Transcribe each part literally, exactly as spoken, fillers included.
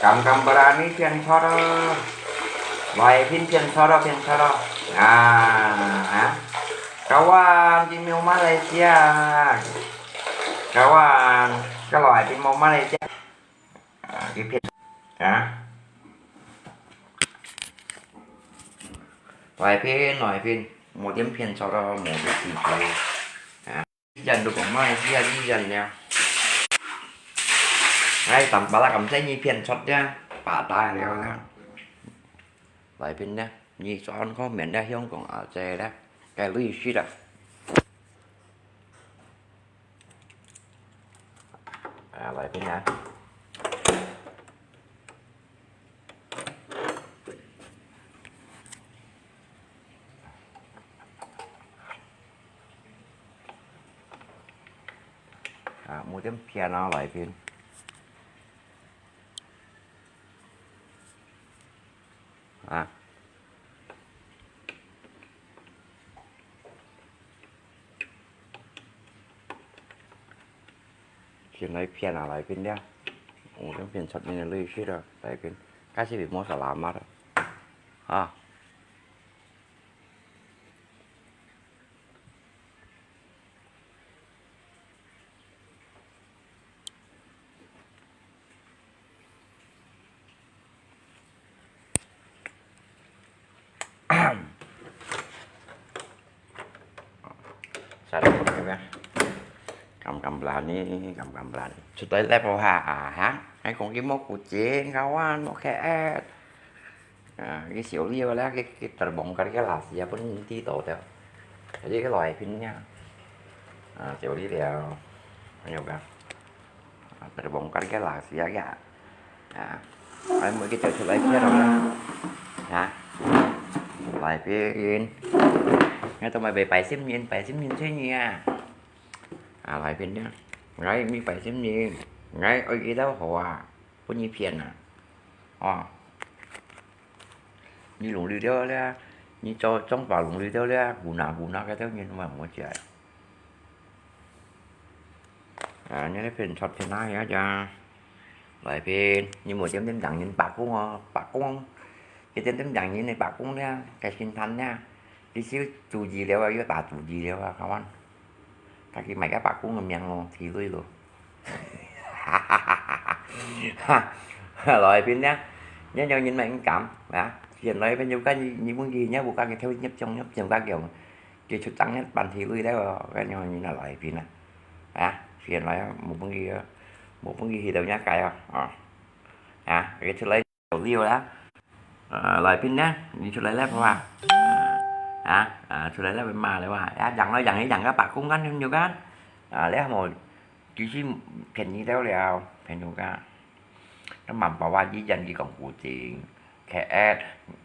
Kawan-kawan berani phiên chót oh. Lai phiên phiên chót oh, phiên chót oh. Ah, ha. Kawan di mau Malaysia. Kawan, ka lai phiên mau Malaysia. Ah, di phiên. Ha. Lai phiên, lai phiên. Mau phiên phiên chót oh, mau phiên phiên chót. Ha. Di dân lu kong mai sia di dân ya. Ai, tam pala kam sai ni phiên chót ya. Ba ta liao ya. Lai phiên ya. Ni chọn comment ya, hiong kong a che ya. Cái lui shit à. À, lai phiên ya. À, mua thêm phiên nó lại phiên. À. Phiên này phiên à, lại phiên đéo. Mua thêm phiên sắt này lui shit rồi, lại phiên. Cái gì bị mua salamat rồi. À. Sa da kong kaya. Kam kam belani, kam kam belani. Sudah level ha, ha. Hai kong ki mo kucing kawan, mo K S. À, cái xéo liu là cái, cái tờ bóng cái, cái là xí á, bún tí tổ theo. Cái, cái loại phim nha. À, xéo liu theo. Anh hiểu không? À, tờ bóng cái, cái là xí á kìa. À, anh mới cái chợ出来kia rồi. Hả? Lại phiên. Ngay tụi mày về bảy sim nhìn, bảy sim nhìn thế nhỉ? À, lại phiên nhá. Ngay mi bảy sim nhìn. Ngay ôi cái đâu hổ à. Bún ni phiên à. Ồ. Ni lùng lư theo lẽ, ni cho trong bảo lùng lư theo lẽ, gù nà gù nà cái theo nhìn mà mua chạy. À, nhớ phiên chót phiên nà ya cha. Lại phiên, ni mua thêm thêm đảng nhìn bạc cũng à, bạc cũng. Cái thêm thêm đảng nhìn này bạc cũng nha, cái sinh thần nha. Tí xíu chủ gì liao à, yua ta chủ gì liao à, kawan. Các cái mày các bạc cũng ngầm nhàng luôn, thì lui luôn. Lại phiên nhá. Nhớ nhau nhìn mày cảm, à. Phiên lại phiên nhau cái như, như muốn gì nhá, buộc các cái theo nhấp trong, nhấp trong các kiểu. Cái chút trắng nhất bàn thì lui đấy rồi, cái nhau nhìn là lại phiên à. À, phiên lại một muốn gì, một muốn gì thì đâu nhá cái à. À. À, cái chút lấy đầu liu đó. À, lại phiên nhá, nhìn chút lấy lép qua. À, à, chút lấy lép mà lại qua. À, dặn nó dặn cái dặn các bạc cũng ngắn như ngắn. À, lẽ một Chứ chứ phiên như đâu liao, phiên như ka. Nó mắm bảoว่า ยี่สิบ cái cổng của chị. Khẽ ép,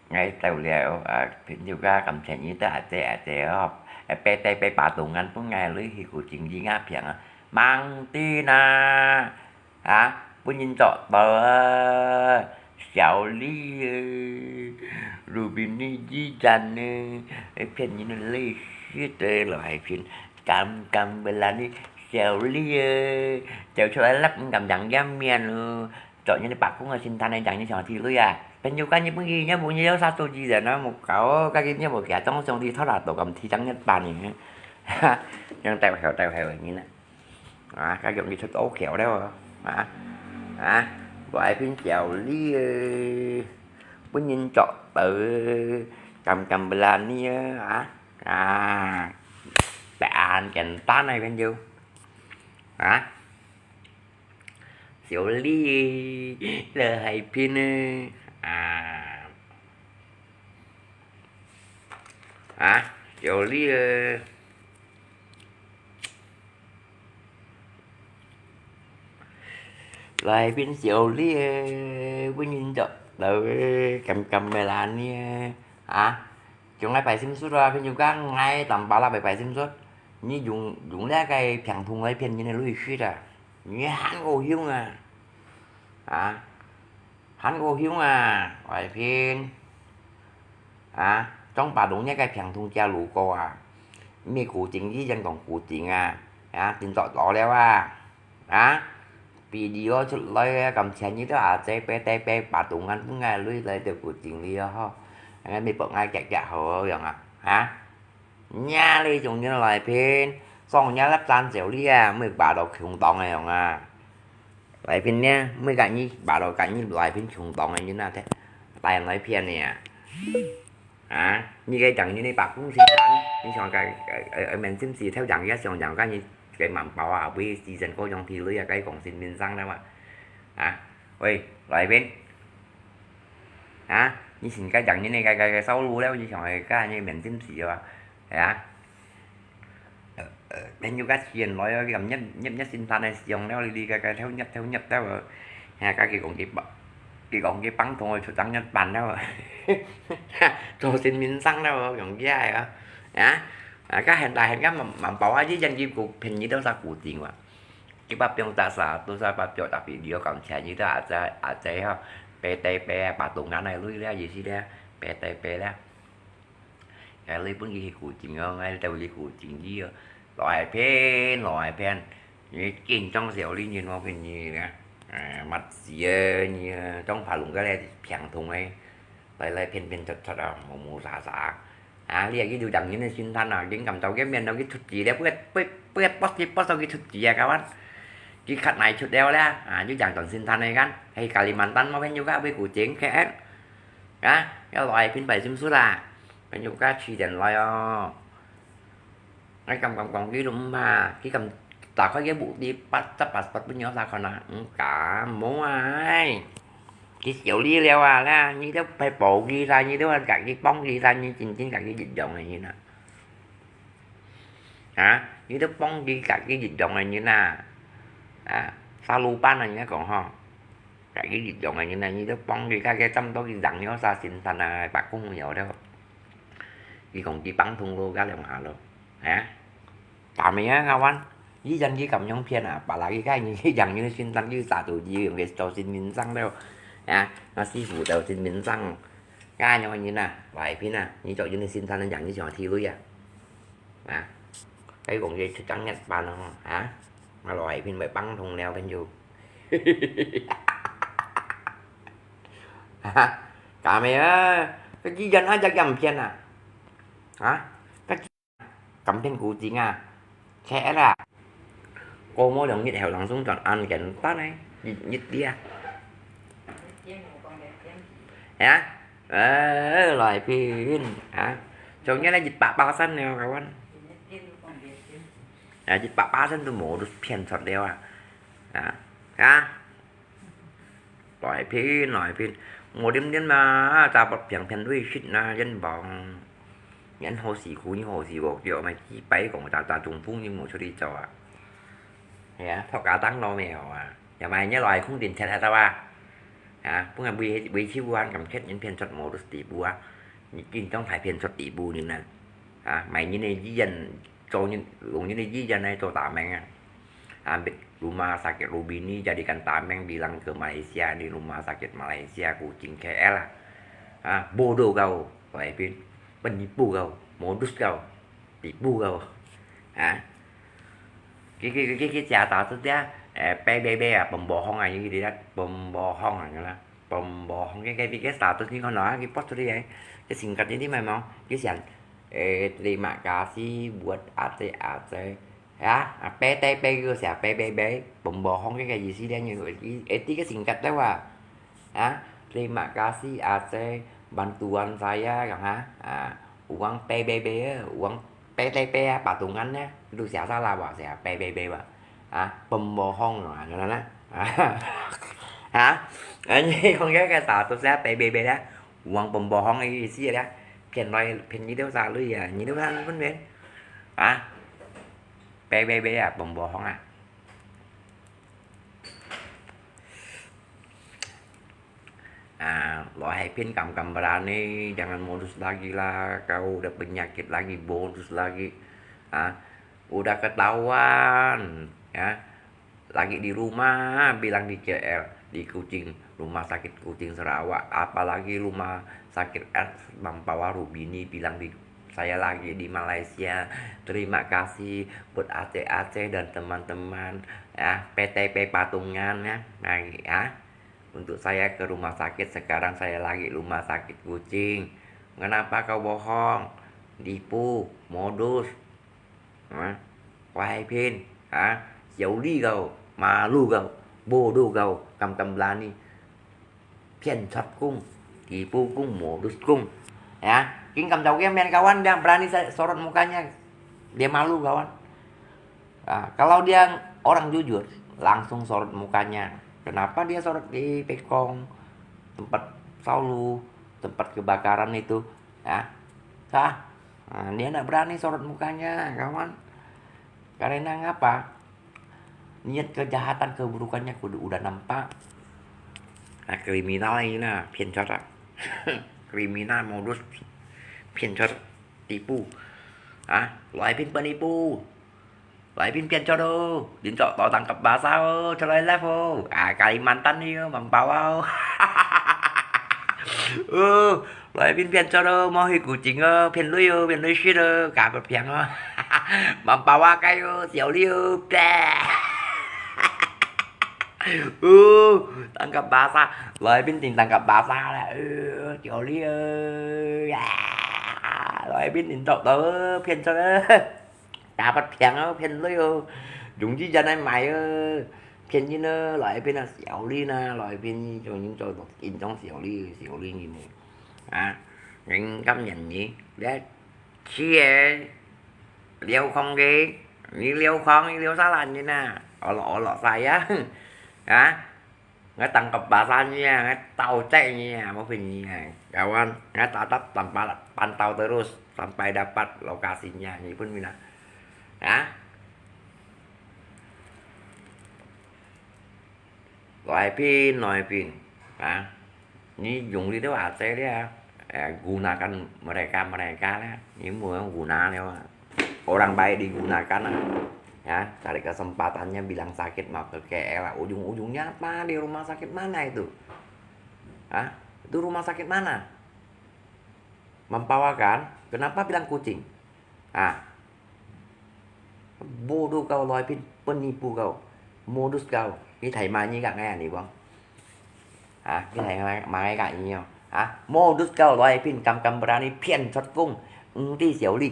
ngay tàu liao, à, phiên như ka, cầm phiên như tớ, à, tê, à, tê, hộp. À, bê tê, bê bà tù ngăn, bún ngay lưới hi của chị, gì ngã phiên, à. Mang tin à. Hả? Bún nhìn trọ tờ. Xiao li, Rubin ni, ยี่สิบ nè. À, phiên như nó lê, shit, tê, lo hai phiên. Cầm, cầm, bê la ni. Xiao li, xiao chua lak ngam yang yam mian lu. Chọn như bạc cũng là sinh than này chẳng như chọn thì lui à. Bên nhau cái như bưng gì nhá, bưng như sa tô gì rồi nó một cậu, cái kia như một kẻ trong trong thì thoát là tổ cầm thì trắng nhất bàn này. Yang tay hẻo, tay hẻo như này. À, cái giọng đi thật ố khéo đấy mà. À, à, gọi phiên xiao li, bún nhìn chọn tờ, cầm, cầm bê la ni, à, à. Bạn ăn kèn tan này bên nhau. Hả? Xiao li, lơ hai phiên ơ. À. Hả? Xiao li ơ. Lai phiên xiao li ơ. Bún nhìn chọn tờ, cầm, cầm bê la ni ơ. Hả? Chúng ngay phải sim sút rồi, phiên chúng ta ngay tầm ba là phải, phải sim sút. Như dùng, dùng lẽ cái phiền thùng lấy phiên như này lui shit à. Như hán cô hiếu à. À. Hán cô hiếu à. Phải phiên. À. Trong bà đúng nhé cái phiền thùng kia lũ cô à. Mì củ chính chứ dân còn củ chính à. À. Tính tỏ tỏ leo à. À. video出來啊，感謝你兜阿姊，拜拜拜，把肚眼分𠊎鐳來到古井裡啊吼，𠊎咪幫𠊎夾夾好樣啊，哈？你這種人來騙，上你粒簪走裡啊，咪把到窮當个樣啊！來騙呢，咪甲你把到甲你來騙窮當个人啊，大人來騙你啊！ 啊，你个丈人个伯公先生，你想个，呃，呃，面前是偷丈个想丈个你个蠻包啊，會自身各種地雷啊，該講神明生了嘛。啊，喂，來賓。啊，你先个丈人个个个收入了，你想个个你面前是啊，係啊。 朋友个錢來哦，佢咁入入入先生个用了，你个个偷入偷入了哦。啊，佢講佢幫，佢講佢幫同我出張一半了哦。做神明生了哦，用佢个哦。啊，啊，佢現在現在蠻蠻包啊，以前佢个便宜多少古井哇。佢把放大啥，多少把表达video講起來，你都阿姐阿姐吼，白帶白啊，把東南来累了，也是了，白帶白了。 𠊎來分佢去古井哦，𠊎兜去古井去哦，來騙，來騙，你緊張小李人我跟你啊，啊，乜事啊，你啊，當發龍个咧，平通个，來來騙騙出出啊，無無啥啥，啊，你啊，佢就等人个心態啊，緊咁早个面都佢出去了，不不不不不去不去出去啊，kawan，佢cut來出了啦，啊，就等等心態个kan，係Kalimantan嘛，騙又个會古井，K L。 啊，要來品牌心思啦，朋友个時間來哦。𠊎敢敢講佢都毋怕，佢敢打開个目的，八十八十分有啥可能？毋敢，無啊！佢小李了啊啦，你都phải保佢啦，你都要自己幫佢啦，你真正自己一樣个人啊！啊，你都幫佢自己一樣个人啊！啊，沙魯班啊，人家講吼。 Kayak gitu dong anjing anjing tu pong di kaki tam tu di dang nyo sa sintan na bakung nyo tu. Di kong di pang thung lo ka leong ha lo. Ha? Kami ya kawan. Di jan di kam nyong pian a, apalagi ka ni di jan ni sintan di sa tu di yung di to sin min sang tu. Ha? Nasi fu to sin min sang. Ka nyong ni na, wai pin na. Ni to ni sintan yang ni siang ti lu ya. Ha? Cái cũng vậy chắc chắn nhất bà nó hả? Mà loại phim mới bắn thùng leo bên dù. Hả? Cả mày á, cái chi dân ai chắc chắn phiền à? Hả? Cái chi cấm phiền cú chính à? Khẽ là cô mua đồng nhiệt hẻo lắng xuống chọn ăn cái tắt này, nhiệt nhiệt đi à? Hả? Ờ, loại phim hả? Chồng nhớ là dịch bạ bạ sân nè các bạn. À, dịch bạ bạ sân tôi mổ được phiền thật đeo à. À, hả? Loại phim, loại phim. Mổ đêm đêm mà, ta bật phiền phiền đuôi shit na, dân bọn. Nhắn hồ sĩ khu, như hồ sĩ gọc điệu mà chi bay còn ta, ta trùng phung như mổ cho đi cho à. Ya, thọ cá tăng lo mèo à. Ya, mà nhớ loại không điện thoại hả tao à. À, phung à, bùi, bùi chi buôn cầm khét những phiền thật mổ được tỷ bùa. Những kinh trong phải phiền thật tỷ bùa như nè. À, mày như này, dĩ dân, cho những, cũng như này, dĩ dân này, cho ta mèng à. Ambil rumah sakit Rubini jadikan tameng bilang ke Malaysia di rumah sakit Malaysia Kuching K L lah. Ha, bodoh kau, Wai Pin. Penipu kau, modus kau, tipu kau. Ha? Cái cái cái cái cái chả tạo tức thế, eh, P B B à, pembohong à, như thế đó, pembohong à, như là pembohong cái cái cái status như con nói, cái post đi ấy, cái singkat ini memang, cái sian, eh, terima kasih buat Aceh Aceh. Ya, P T P itu siapa P B B, pembohong cái cái gì sih dia nyu, itu cái singkat tu ah. Ha, terima kasih Aceh bantuan saya kan ha. Ha, uang P B B, uang P T P ah, patungan ya. Itu siapa salah wah, siapa P B B wah. Ha, pembohong lah, kan lah. Ha, ini kong cái cái status siapa P B B ya. Uang pembohong cái gì sih ya. Phiền nói phiền như đâu xa lui ya, như đâu xa lui pun phiền. Ha, P B B à, pembohong à. Ah, lo hai pin kam kam berani, jangan modus lagi lah. Kau udah penyakit lagi, modus lagi. Ah, udah ketahuan, ya. Lagi di rumah, bilang di K L, di Kuching, rumah sakit Kuching Sarawak, apalagi rumah sakit Mempawah Rubini, bilang di saya lagi di Malaysia. Terima kasih buat Aceh-Aceh dan teman-teman, ya, P T P Patungan, ya, lagi, ya. Untuk saya ke rumah sakit, sekarang saya lagi rumah sakit Kuching. Kenapa kau bohong? Tipu, modus. Ha? Wai Pin, ha? Xiao Li kau, malu kau, bodoh kau, kam-kam berani. Pian chot kung, tipu kung, modus kung. Ya, kin kam tau kian mian kawan, dia berani sa-, sorot mukanya. Dia malu kawan. Ah, kalau dia orang jujur, langsung sorot mukanya. Kenapa dia sorot di Pekong, tempat Saulu, tempat kebakaran itu? Ya, sah. Ah, dia ndak berani sorot mukanya, kawan. Karena ngapa? Niat kejahatan, keburukannya kudu udah nampak. Ah, kriminal ini nah, pian chot ah. Kriminal modus, pian chot, tipu. Ah, Wai Pin penipu. Wai Pin pian chot ô, din chok tau tangkap basah ô, chalai lep ô. Ah, Kalimantan ni ô, Mempawah ô. Ô, Wai Pin pian chot ô, mau hi Kuching ô, pian lui ô, pian lui shit ô, ka berpiang ô. Mempawah kai ô, Xiao Li ô, bè. Ô, tangkap basah, Wai Pin din tangkap basah lah. Ô, Xiao Li ô, ya. Wai Pin din chok tau ô, pian chot ô. 打不平啊，騙鐳哦，用之前來買啊，騙人啊，來騙啊，小利呢，來騙你，用人做緊張小利，小利人呢，啊，人咁人呢，你去欸，撩空个，你撩空，你撩啥人呢？哦，哦，晒啊，啊。 Ngai tangkap basah niya, ngai tau cek niya, mau pin niya. Kawan, ngai tatap tanpa pantau terus sampai dapat lokasinya. Ni pun mina. Ha? Lai pin, lai pin. Ha? Ni yung dito ate dia. Eh, gunakan mereka-mereka lah. Ni mo guna dia. Orang baik digunakan lah. Ya, cari kesempatannya bilang sakit mau ke K L lah. Ujung-ujungnya apa? Di rumah sakit mana itu? Hah? Itu rumah sakit mana? Mempawah kan? Kenapa bilang Kuching? Ah. Bodoh kau, Lai Pin, penipu kau. Modus kau. Ni thai mani kak ngai ni bang. Ha, cái này mà, mà ngay cả nhiều. Ha, modus kau Lai Pin kam kam berani pian chot kung. Enti Xiao Li.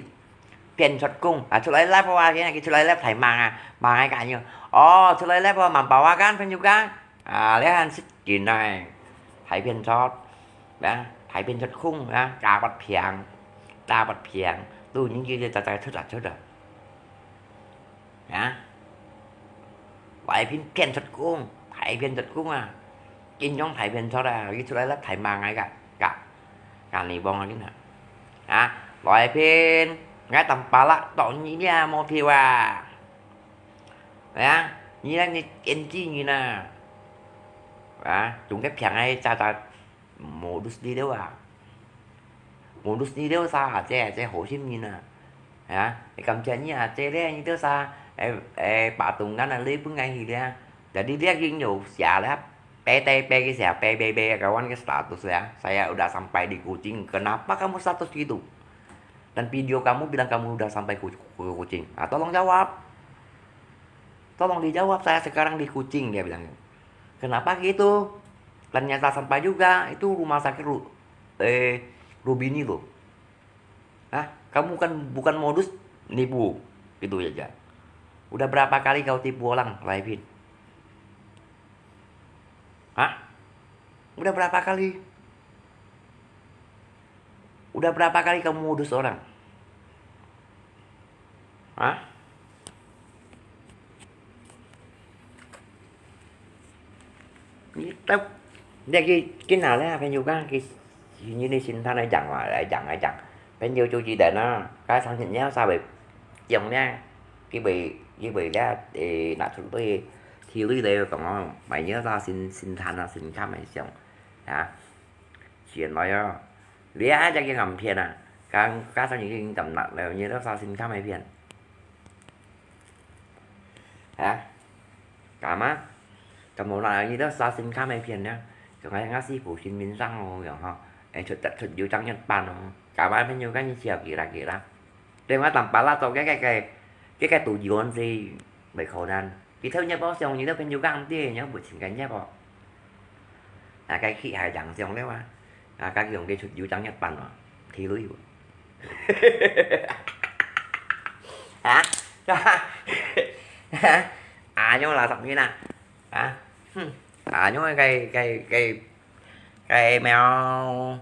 Pian chot kung. Ha, chut lai lep wa, cái này cái chut lai lep thai mang à. Mà ngay cả nhiều. Ồ, chut lai lep wa, mắm bảo wa kan, pian chot kung. Ha, lẽ han sit kín này. Thai pian chot. Đó, thai pian chot kung, ha, cá bắt phiang. Cá bắt phiang. Tu những cái chai chai chut à chut à. Hả? Lai Pin pian chot kung, thai pian chot kung à. Kinh Dông thai pian chot à, đi chut lai lep thai mang ai cả. Cả. Cả ni bong à, đi nè. Hả? Lai Pin, ngai tăm pala, tọ ni lia mô thiu à. Hả? Ni lai ni kiên trì ni nè. Hả? Chúng cái phiang ai cha cha. Modus ni deu à. Modus ni deu sa, ate, ate hổ sim ni nè. Ya, cái cảm giác ni ate le ni deu sa, eh, eh, Patungan à, lui pun ngai hi le. Jadi dia kin yo sia le, pe te pe cái sia, pe pe pe, kawan cái status ya. Saya udah sampai di Kuching. Kenapa kamu status gitu? Dan video kamu bilang kamu udah sampai Ku-, Ku-, Kuching. Ah, tolong jawab. Tolong dijawab, saya sekarang di Kuching, dia bilang. Kenapa gitu? Ternyata sampai juga, itu rumah sakit Ru-, eh, Rubini loh. Hah? Kamu kan bukan modus nipu, gitu aja. Udah berapa kali kau tipu orang, Lai Pin? Hah? Udah berapa kali? Udah berapa kali kamu modus orang? Hah? Ni tep, dia ki, ki na le, pen yu ka, ki, ni ni sin than ai jang wa, ai jang, ai jang. Pen yu chu chi den na, ka sang sin nyao sa bai, yong ne, ki bai, ki bai le, eh, na chun bai, thi lui le, kong o, bai nyao sa sin, sin than na, sin kam ai siang. Ya. Sian lai yo. Lia ja ki ngam phian à. Kang, ka sang ni ki ngam nak le, ni lo sa sin kam ai phian. Hả? Cảm á. Cảm ơn là như đó sa xin khám ai phiền nhá. Cho ngay ngã sĩ phụ xin min sang ô yong ho. Em chụp chụp chụp dấu trắng nhất bàn ô. Kawan朋友，該你笑佢啦佢啦。對我當巴拉做个个个个个都有人是袂可能。佢偷入包上，你都朋友講對，你不請个入包。啊，該去還影相了啊。啊，該用个出油張一般哦，提鐳哦。啊？啊，用垃圾面啊？啊？哼，啊，用个个个个个貓。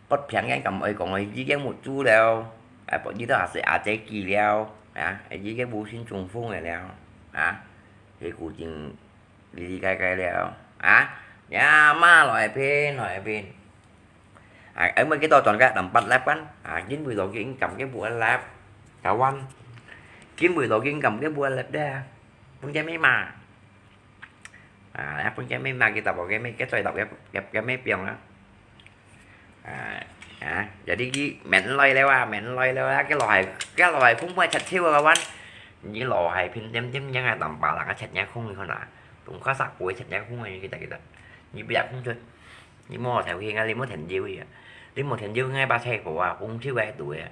不平个敢愛講，已經目珠了，啊，不，你都也是阿姐記了，啊，已經無心中風个了，啊，屁股已經離離開開了，啊，呀，嘛來拼，來拼。啊，因為幾多轉个等八粒kan，啊，因為落去應該个buat lab，kawan，因為落去應該个buat lab deh，分佢咪嘛。 啊，分佢乜嘛，佢大部佢乜，佢最大个个个乜病啦。啊，啊，jadi佢免來了啊，免來了啊，佢老係佢老係空杯出手啊，kawan。你老係拼點點樣啊，當巴拉个出嘢空你看啊，同佢殺鬼出嘢空啊，你記得記得，你不要空出，你莫頭去啊，你莫停腰去啊，你莫停腰，𠊎把車婆啊，空手个對啊，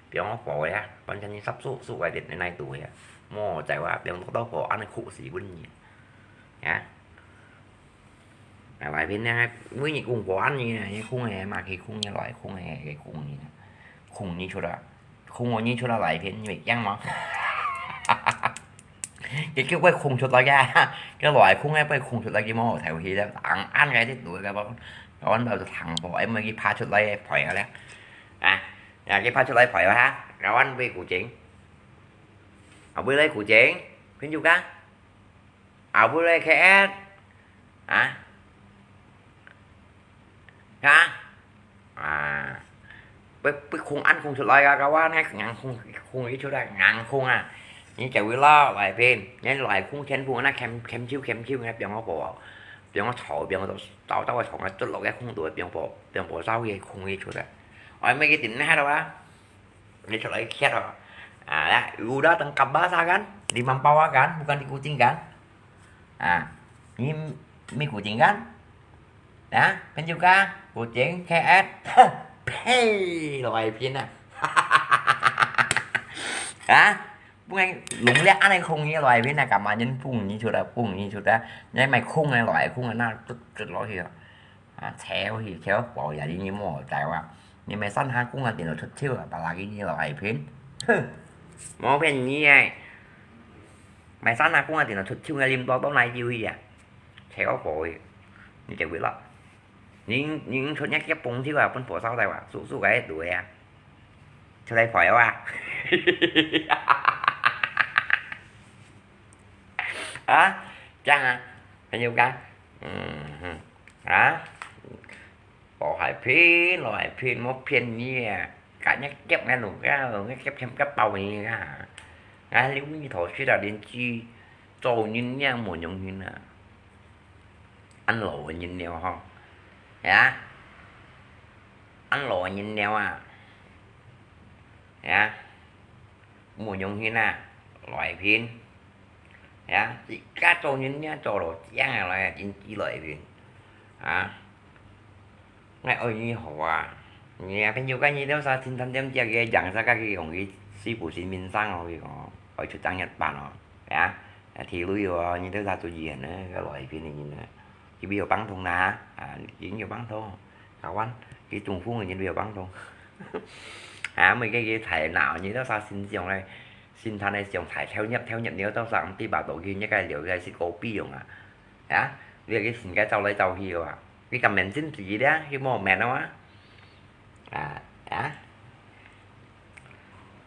比方我婆呀，反正你十數數个点那对啊，莫在话，比方我到婆安尼哭死本你。 啊，啊，來拼呢，每日公婆恁呢，你空个嘛，佢空个，來空个，佢空个，空你出來，空我你出來，來拼，你會驚嗎？佢叫佢空出來个，佢來空个，佢空出來，佢無頭去了，硬硬个，你對个，我，我就聽過，因為佢爬出來，陪个咧，啊，啊，佢爬出來陪个哈，我搵佢古井，啊，佢來古井，拼酒家。 啊，會來K S，啊？啊？啊，會，會空安空出來啊，kawan，硬空，空一出來，硬空啊。你就會落來拼，你來空全部那牽，牽手，牽手，你變我婆，變我吵，變我到，到，到我吵，我做落个空肚，變我，變我燒个空一出來。我没个顶那了啊。 你出來歇哦。啊，有了等kapal sa kan, di Mempawah kan, bukan di Kuching kan? Ah, ini mi Kuching kan? Ah, kan juga Kuching, K S, pei, 來拼啊。啊，不然弄了恁樣空个來拼啊，幹嘛人碰你出來，碰你出來，你買空个來，空个那，就，就落去了。 啊，扯去，扯到爆呀，你無在哇？你買三下公啊，電腦出手啊，把拉给你老愛拼。哼，無騙你誒！買三下公啊，電腦出手啊，啉多多奶酒去啊，扯到爆去，你就會落。你，你出一隻崩手啊，分火燒到啊，叔叔个對啊，出來陪我啊！啊，這樣啊，朋友講，嗯哼。 啊，老係騙，老係騙，無騙你啊！該日夾𠊎弄个，𠊎夾添个包你啊！𠊎留你頭先啊，連句做人命無用心啊！恁老个人了吼，呀，恁老个人了啊，呀！ 無用心啊，來拼。呀，自家做人呢，做到這樣來，真正來拼。啊，𠊎愛你好啊！你啊，朋友，該你兜啥天天點這个樣，啥个去用去水部新民生哦，去哦，愛出張一班哦，呀，啊，體會哦，你兜啥注意呢，該來拼的人呢，佢有幫通啦，啊，已經有幫通，kawan，佢中風的人有幫通。 啊，每个月大鬧，你兜啥心想咧？心態咧想大跳入跳入，你兜啥毋知把到去，你个了解是个必用啊？啊，你个心个走來走去啊？你个面真直咧，佢無面啊？啊，啊，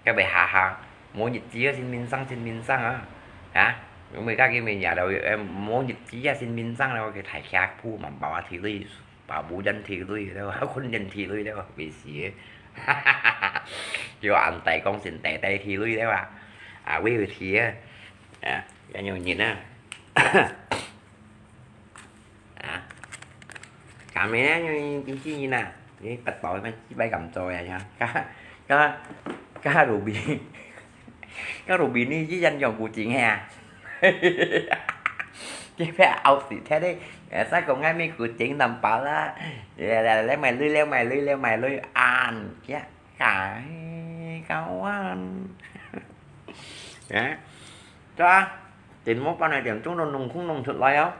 个袂下下，無日子个新民生，新民生啊！啊，每个月每日都，呃，無日子啊，新民生了，佢大家铺滿包啊，提累。 把無人提累了，困人提累了，袂死个。叫恁大講先大大提累了啊，啊，會有提啊，啊，要用人啊。啊，今日呢，用經紀人啊，你不包咩？幾百咁做呀，呀，加，加，加Ruby，加Ruby呢，一人用古井啊。佢別拗死忒咧，誒，再講𠊎美國整等巴拉，來來來，買鐳，來買鐳，來買鐳，恁樣，該高安。誒，對啊，點麼辦呢？點鐘都弄空弄出來哦。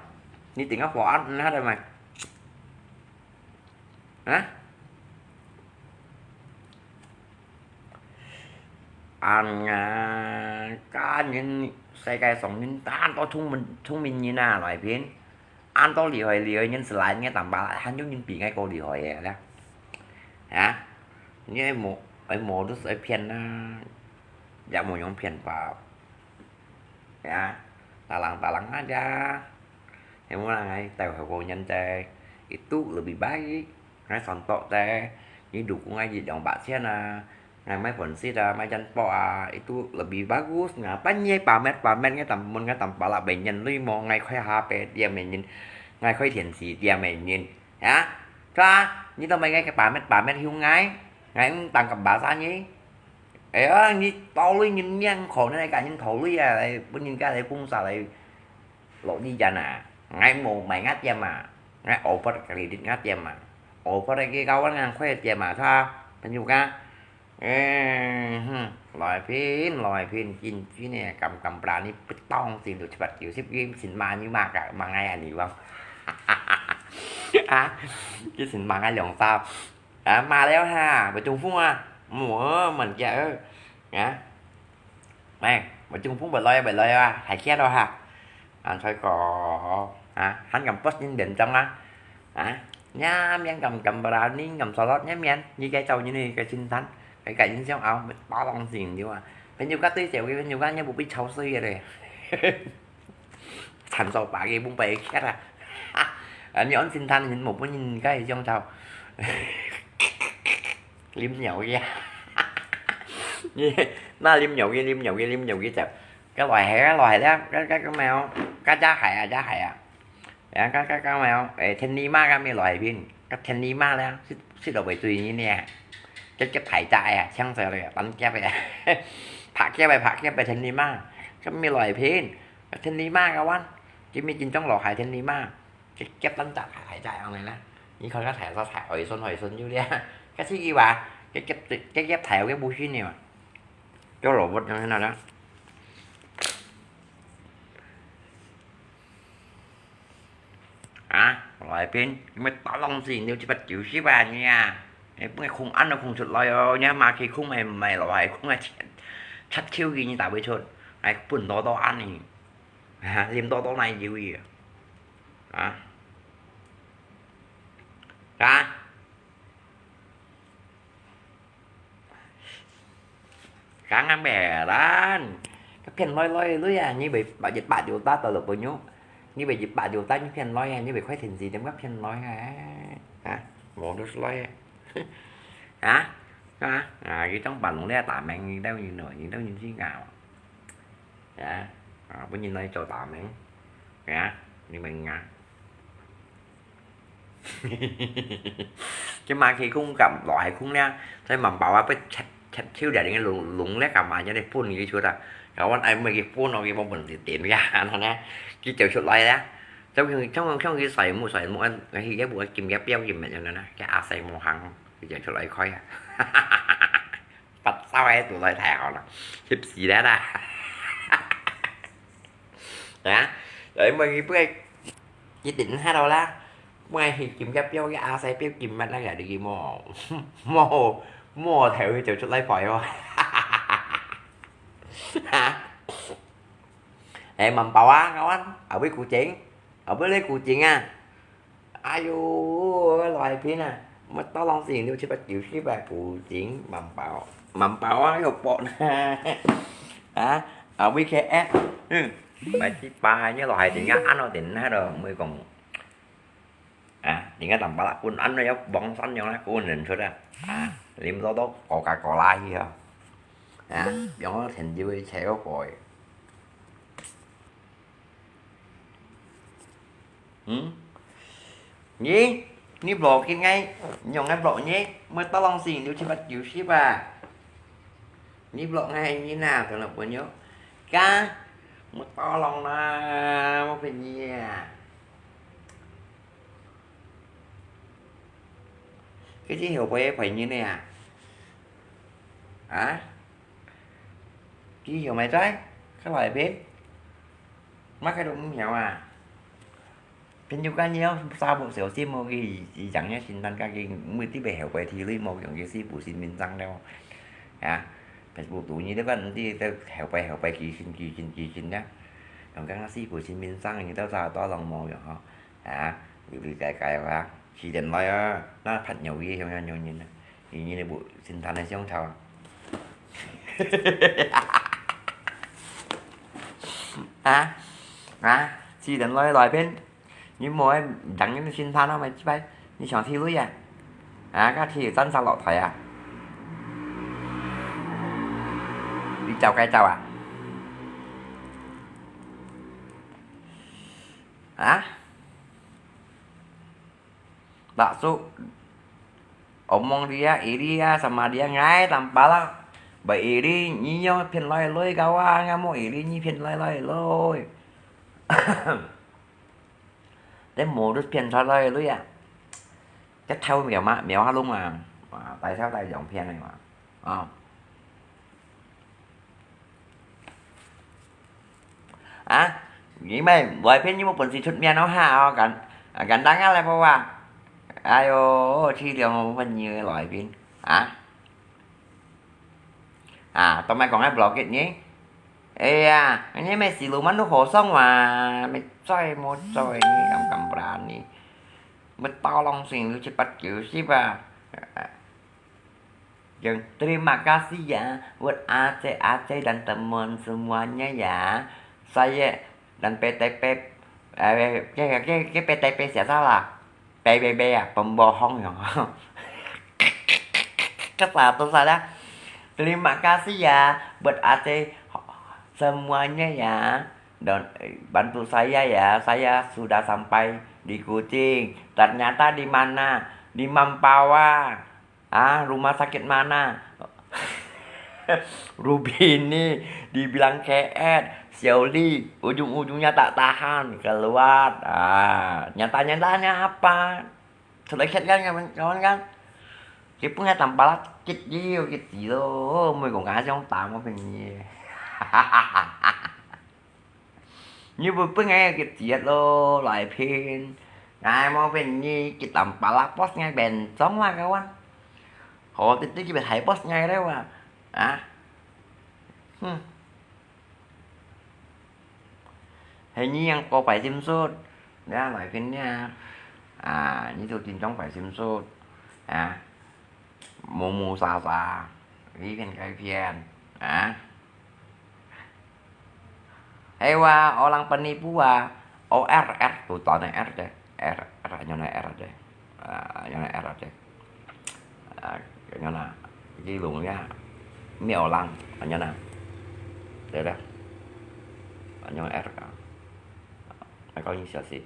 你點个火案，你還得買？啊？ 恁樣，該人世界上人當多聰明聰明人啊，來片，恁多厲害厲害人是來，你淡薄還有人比𠊎个厲害个啦。啊？你愛無愛無都是愛騙啦，也無用騙法。Ya, talang-talang aja. Semua orang ai tahu hubungan je. Itu lebih baik. Ngai santok je. Ni dukung ai jit dong bak sian ah. Ngai mai phun sit ah, mai jan pok ah. Itu lebih bagus. Ngai pan ye pamet pamet ngai tam mun ngai tam pala benyen lui mo ngai khoi ha pe dia menyen. Ngai khoi thian si dia menyen. Ya. Sa, ni to mai ngai ke pamet pamet hiu ngai. Ngai ung tang kam ba sa ni. Ê, ơ, ngi tau lui ngin miang khổ nên cả những thổ lui à, lại bún nhìn cái lại phun xả lại lộn đi chả nà. Ngai mù mày ngắt tiêm mà. Ngai ổ phật cái đi ngắt tiêm mà. Ổ phật cái gáo ăn ngang khoe tiêm mà tha. Thành nhục á. Ê, hừm, lòi phin, lòi phin, chín chín nè, cầm cầm pra ni bít tong xin được chụp bát kiểu xếp game xin ma như ma cả, ma ngay à nỉ vâng. Á, chứ xin ma ngay lòng sao. À, mà leo ha, bà Trung Phúc à. Mùa, mình kia ơ. Á. Mày, bà Trung Phúc bà lôi, bà lôi à, hãy kia đó ha. Anh thôi có. À, hẳn cầm post nhìn đến trong á. À, nha, miếng cầm, cầm bà đào ninh, cầm xò lót nha miếng. Như cái châu như này, cái xin thắn. Cái cái xin xéo áo, bà bao lòng xin đi à. Bên nhiều cái tươi xéo, cái bên nhiều cái nhá, bố biết châu sư vậy đây. Thành sau bà kia bung bày khét à. Anh nhớ xin thắn, nhìn một bữa nhìn cái trong châu. Lim nhậu kia. Na lim nhậu kia, lim nhậu kia, lim nhậu kia chậm. Cái loài hè, cái loài hè, cái, cái, cái mèo, cái chá hải à, chá hải à. Ya, cái, cái, cái mèo, ê, thiên lý ma, cái mi loài pin. Cái thiên lý ma đấy, xích, xích đồ bày tùy như nè. Cái, cái thải chạy à, chăng sao rồi, bắn kia vậy. Phạt kia vậy, phạt kia vậy, thiên lý ma. Cái mi loài pin. Cái thiên lý ma, cái quán. Cái mi chín trong lò hải thiên lý ma. Cái, cái tấn chạy, thải, thải chạy ông này nè. Như con cái thải, sao thải, hỏi xuân, hỏi xuân như đi. Cái xích gì bà? Cái, cái, cái, cái thải, cái bu xin nè mà. Cho lỗ bột như thế nào đó. À, loại pin, mới tao lòng gì nếu chỉ bắt chịu ship à nha. Ê, bữa không ăn nó không sụt lòi rồi nha, mà khi không mày, mày loại không ai chặt, chặt thiếu gì như tao bây giờ. Ai, bún to to ăn đi. Hả, liêm to to này chịu gì à? Hả? Hả? Kang ambe lan. Ka phiên loi loi lui à, như vậy bảo dịch bạ điều ta tao lộc bơ nhú. Như vậy dịch bạ điều ta như phiên loi à, như vậy khoái thiện gì dem ka phiên loi à. Hả? Mổ được loi à. Hả? Hả? À, cái trong bản lùng đây tả mèng như đâu như nổi, như đâu như gì ngào. Hả? À, bữa nhìn nói cho tả mèng. Hả? Như mèng ngà. Chứ mà khi khung cảm loại khung nè, thấy mà bảo à, biết chặt, chặt thiếu để đến lùng, lùng lét cả mà cho nên phun cái chuột à. Cảวัน ai mới cái phun nó cái bông bẩn thì tiền ra nó nè. Cái chịu chuột lại đó. Trong khi, trong, trong khi xài mũ, xài mũ ăn, cái khi cái bộ kim cái béo gì mà cho nó nè. Cái à xài mũ hàng, cái chịu chuột lại khói à. Bắt sao ấy tụi lại thẻ họ nè. Hiếp gì đó đó. Hả? Đấy mà cái bữa Nhất định hát đâu lá. Mai thì chìm giáp dấu cái a sai béo chìm mặt nó gà được gì mò. Mò, mò theo cái chịu chuột lại phải không? Hả? Ê, mắm bảo á, các bạn. Ở với củ chính. Ở với lấy củ chính à. Ai dụ, loại pin à. Mà tao lòng xin, nếu chỉ bắt chịu ship à, củ chính, mắm bảo. Mắm bảo á, cái hộp bột. Hả? Ở với cái app. Ừ. Bài tí ba nhớ loại thì ngã ăn nó thì nát rồi, mới còn À, 人家淡薄仔分安尼樣綁山樣咧，个人出啊。啊，啉多多Coca-Cola去啊。啊，用个天朝个车个杯。嗯？你，你block佢，用个block你，乜得人死，你七八九十啊？你block𠊎，你哪可能朋友？Ka, 莫打浪啦，莫騙人啊！佢係後背个壞人呢啊？啊？佢曉買菜？佢來騙？麼个都毋曉啊？ 朋友間你要三步小心哦，佢，佢養个心態，佢每日會後背地雷無用，佢四步新名章了。啊，Facebook肚你這個你這後背後背寄信寄信寄信呀，用剛剛四步新名章，你到啥都弄無用吼。啊，有理解解啊，四點來啊，那拍鳥佢像樣樣人啊，你你不心態的相吵啊。啊啊，四點來來騙。 你莫愛等你心態那麼雞掰，你想踢雷啊？啊，該踢站上落台啊？你走該走啊？啊？Bakso, omong dia, ili ah, sama dia ngai tampalak. Ba ili, nyi nyo phiên loi loi kawa, ngamo ili nyi phiên loi loi loi. Tem modus phiên loi loi loi à. Chắc thâu mèo mà, mèo há lung à. À, tại sao tại giọng phiên này mà. À. À, nghĩ mày, loi phiên như một phần gì thut miên nó hả, à, gắn, à, gắn đáng á lại bao à. Ai ô, chi liều một phần như loi phiên. À. À, tao mày còn ai blog it nhỉ? Ê à, anh em mày xì lù mắn nó khổ sống mà, mày chơi một chơi nhỉ, cầm cầm bra nhỉ. Mày tao lòng xin lu chết bắt kiểu ship à. Yang, terima kasih ya buat Aceh, Aceh dan teman semuanya ya. Saya dan P T P, eh, cái, cái, cái P T P siapa salah? P B B à, pembohong ya. Kata tu salah. Terima kasih ya buat Aceh semuanya ya. Dan, eh, bantu saya ya, saya sudah sampai di Kuching. Ternyata di mana? Di Mempawah. Ah, rumah sakit mana? Rubini, dibilang K S, Xiaoli, ujung-ujungnya tak tahan, keluar. Ah, nyata-nyatanya apa? Sudah lihat kan, kawan-kawan kan? Kita punya tampalak kit jiu, kit jiu, 每個人想打我朋友。 你會分𠊎个節咯，來騙。𠊎無騙你，佢當巴拉boss𠊎變裝啦，kawan。好，直直佢變大boss𠊎了啊！啊？哼。係你樣個壞心術，你啊來騙你啊！啊，你就真正壞心術，啊！ 無無沙沙，你騙該騙，啊？Hay wa, orang penipu wa, O R R, tu tao na R deh, R, R, nyo na R deh, ah, nyo na R deh, ah, nyo na, di lùng ya, mi orang, nyo na, deh deh, nyo R ka, kau ni siapa sih?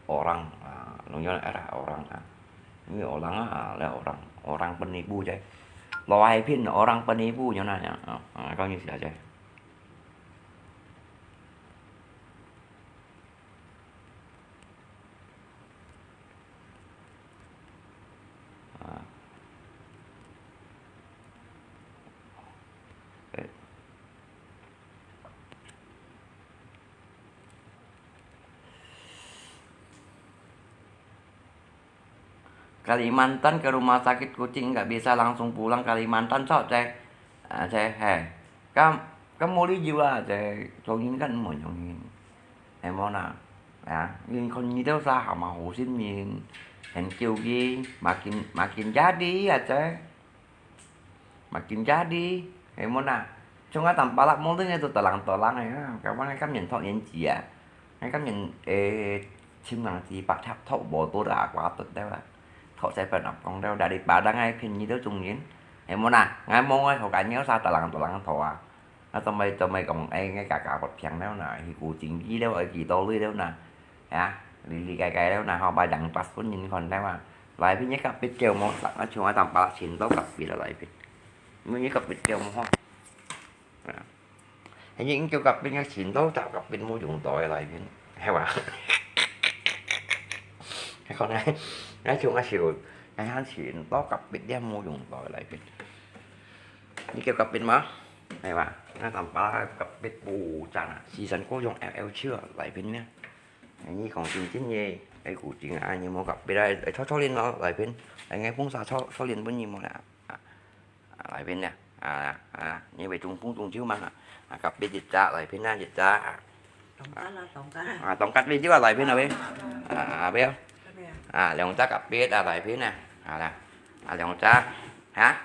Orang, ah, nyo na R orang, ah. Ini orang ah, le orang, orang penipu je. Lo ai pin orang penipu nyo na ya. Ah, kau ni siapa je? Ah. Eh. Kalimantan ke rumah sakit Kuching nggak bisa langsung pulang Kalimantan sok cek. Ah, cek, hei. Kam, kam mau đi du à, cek. Cho nên kan mau nyong hin. Em mona. Ya, nên con như đâu xa hả mà hồ xin nhìn. Hèn kêu gì, mà kinh, mà kinh giá đi à, cek. Makin jadi, hei mona. Cuma tampalak mungkin itu telang-telang ya. Kawan kan yang thok yang cia. Kan yang eh chim nang ci pak thap thok botol dah kuatut dah lah. Thok saya pernah kong dah dari Padang ai pin ni tu cungin. Hei mona, ngai mong ai thok kan nyau sa telang-telang thok ah. Ngai tao mai tao mai kong ai ngai kaka kot piang dah na, hi ku jing ji dah ai ki to lui dah na. Ya, li li kai kai dah na, hao ba yang pas pun yin kon dah ma. Lai pin ye kap pit kêu mo, sak na chung ai tam pa la chin to kap pit la lai pin. Mu ye kap pit kêu mo ho. Ya. 你應該甲必个錢都找甲必無用到个來賓，係吧？係講呢，你從啊時候，你還錢都甲必了無用到个來賓。你叫甲必嗎？係吧？那咱把甲必補漲啊，四十個用L L超啊，來賓呢？你講真真个，哎，古今啊，你無甲必啊，哎，抽抽輪咯，來賓，哎，𠊎捧儕抽抽輪分你無啦？啊，來賓呢？啊啊，你會中風中招嘛？啊，甲必一隻，來賓啊一隻啊。當家啦，當家啦。啊，當甲必就啊，來賓啊喂。啊，啊，不要。啊，兩隻甲必啊，來賓啊。啊啦，啊，兩隻，哈？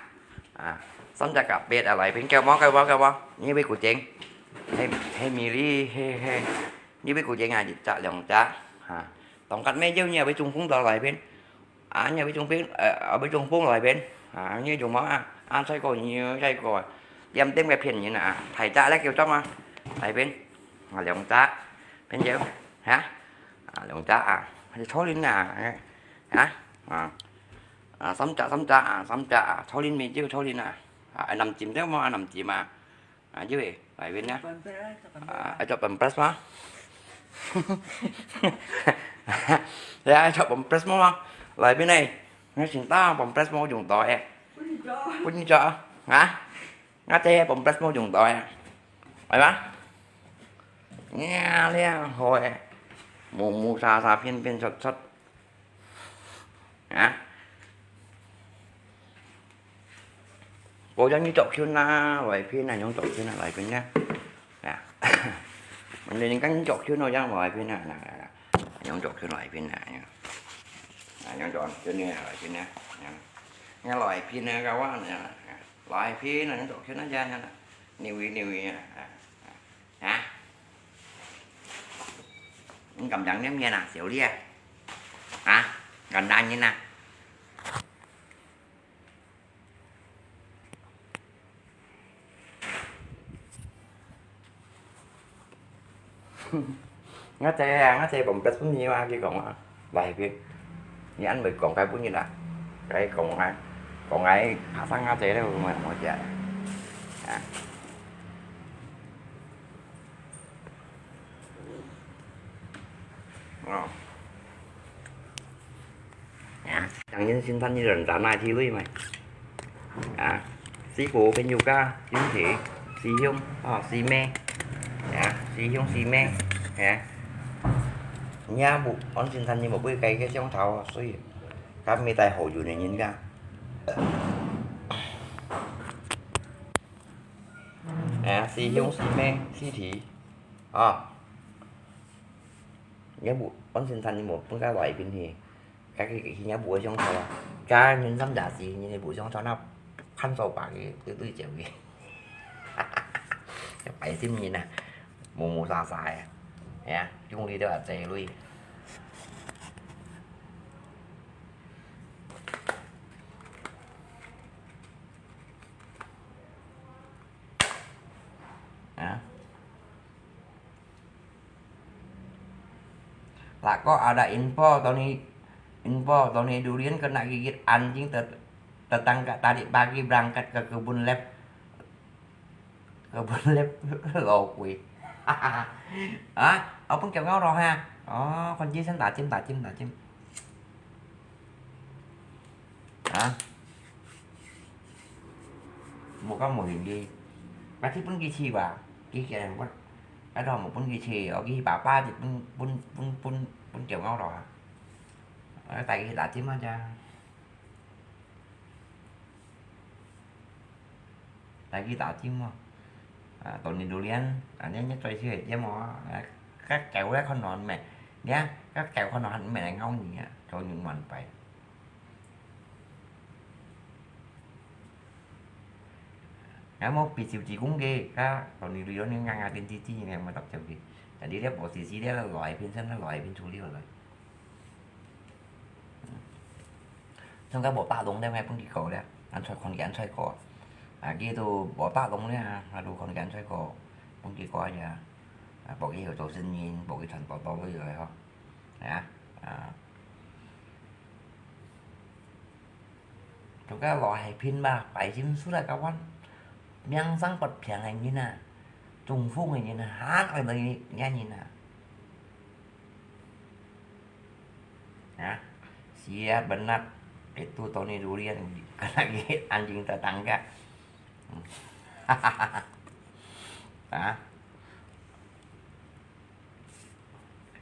啊，三隻甲必啊，來賓，夠無？夠無？夠無？你會古今？嘿，嘿，米粒，嘿嘿，你會古今啊？一隻兩隻，哈？當甲咩叫你會中風到來賓？啊，你會中風，呃，會中風來賓，啊，你中風啊，啊，再過你再過，點點个騙人啊，太大了叫做啊，來賓，啊，兩隻，朋友，哈，啊，兩隻啊，你抽輪啊，啊，啊，啊，三隻三隻啊，三隻啊，抽輪咩叫抽輪啊，啊，南京的嘛，南京嘛。啊，因為來賓呢？啊，愛做Pampers嗎？你愛做Pampers嗎？來賓呢？你先打Pampers無用到誒。不能做。不能做啊？啊？我這Pampers無用到誒。係嗎？呀，這好誒。無無沙沙，騙騙出出。 啊？我叫你做群啊，來賓啊，用做群啊，來賓啊。啊，你跟你做群咯，讓來賓啊，那那那，用做群來賓啊，啊，用做群啊，來賓啊，啊，你來賓啊，个話呢，來賓啊，用做群啊，這樣啊，你會你會啊，啊。 啊？你敢當面啊，小麗啊？啊？敢打人啊？我知啊，我知，講不出你話，佢講啊。 來賓，你恁會講該本人啊？該講啊，講該學生啊，這咧有無無食啊？啊？哦。啊，當然先生你人在哪地位嘛？啊，師傅朋友家，兄弟，師兄，哦，師妹，啊，師兄師妹，啊。 你也無，安先生你無背該个相頭，所以，甲毋係大好運个人家。哎呀，師兄師妹，師弟，啊。你也無，安先生你無分該來賓去，該个去也無相頭啊。甲人三十四，你也無相頭，那看手把个，對對焦个。 白心人啊，無無沙沙个，哎呀，用力都要濟鐳。啊？ Lah kok ada info, Tony, info, Tony Durian kena gigit anjing tet-, tetangga tadi pagi berangkat ke kebun lep, kebun lep lo kuih. Hah? Apa kau ngau roh ha? Oh, kunci sen tajam, tajam, tajam. Hah? 無講無興趣。𠊎去分佢試吧，佢驚𠊎，𠊎都無分佢試，𠊎去爸爸就分，分，分，分，分狗咬了啊。𠊎帶佢去打針啊，帶佢打針啊。啊，當年榴槤，啊，你，你最少係針哦，啊，該狗咧看到咩？你看，該狗看到還毋係來咬你啊，做人蠻壞。 𠊎無比手指公个，該當年榴槤你硬硬電子紙呢，無搭手个。但係你無試試咧，來片先，來片出了來。像該無打洞咧，𠊎分佢搞咧，恁出看佢恁出搞。啊，佢都無打洞咧，啊，都看佢恁出搞，分佢搞呀。啊，無佢有做生意，無佢賺多多个來吼。啊，啊。 Tukar lo hai pin ba, pai sim sudah kawan. Miang sang pat piang hai mina. 中風个人啊，還愛等人啊。啊，siap benar, itu Tony Durian, kena gigit anjing tetangga. 啊，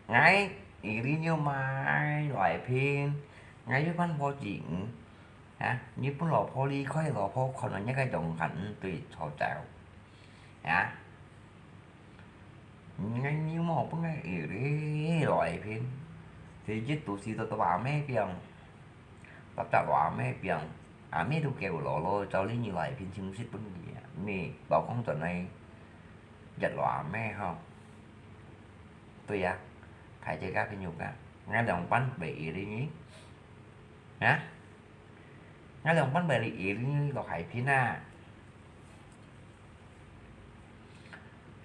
𠊎一日又買來品，𠊎又還無錢，啊，日本老婆離開，老婆看到這个樣看毋對，吵吵，啊，𠊎又無分𠊎一日來品，一日都係到到阿姆病，到到阿姆病，阿姆都叫老老，照理你來品，尋食分佢啊，你老公轉來，一來阿姆吼。 對啊，大家个朋友啊，𠊎兩班賣一日呢？啊？𠊎兩班賣一日呢，落海邊啊？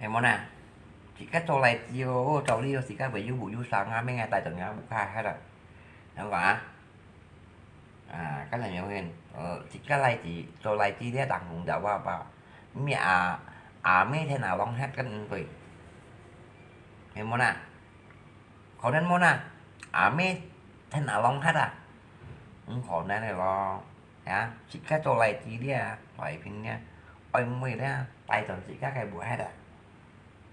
係無呐？自家做來煮哦，做了自家會有屋有生啊，免𠊎帶轉𠊎屋下歇啦。恁樣講啊？ 啊，該兩樣人，呃，自家來煮，做來煮這當紅豆啊吧，咩啊，阿姆天啊，浪吃跟毋對，係無呐？可能無呐？阿姆天啊，浪吃啊？毋可能个咯，啊，自家做來煮這，來品這，愛妹這，帶轉自家个屋下啊，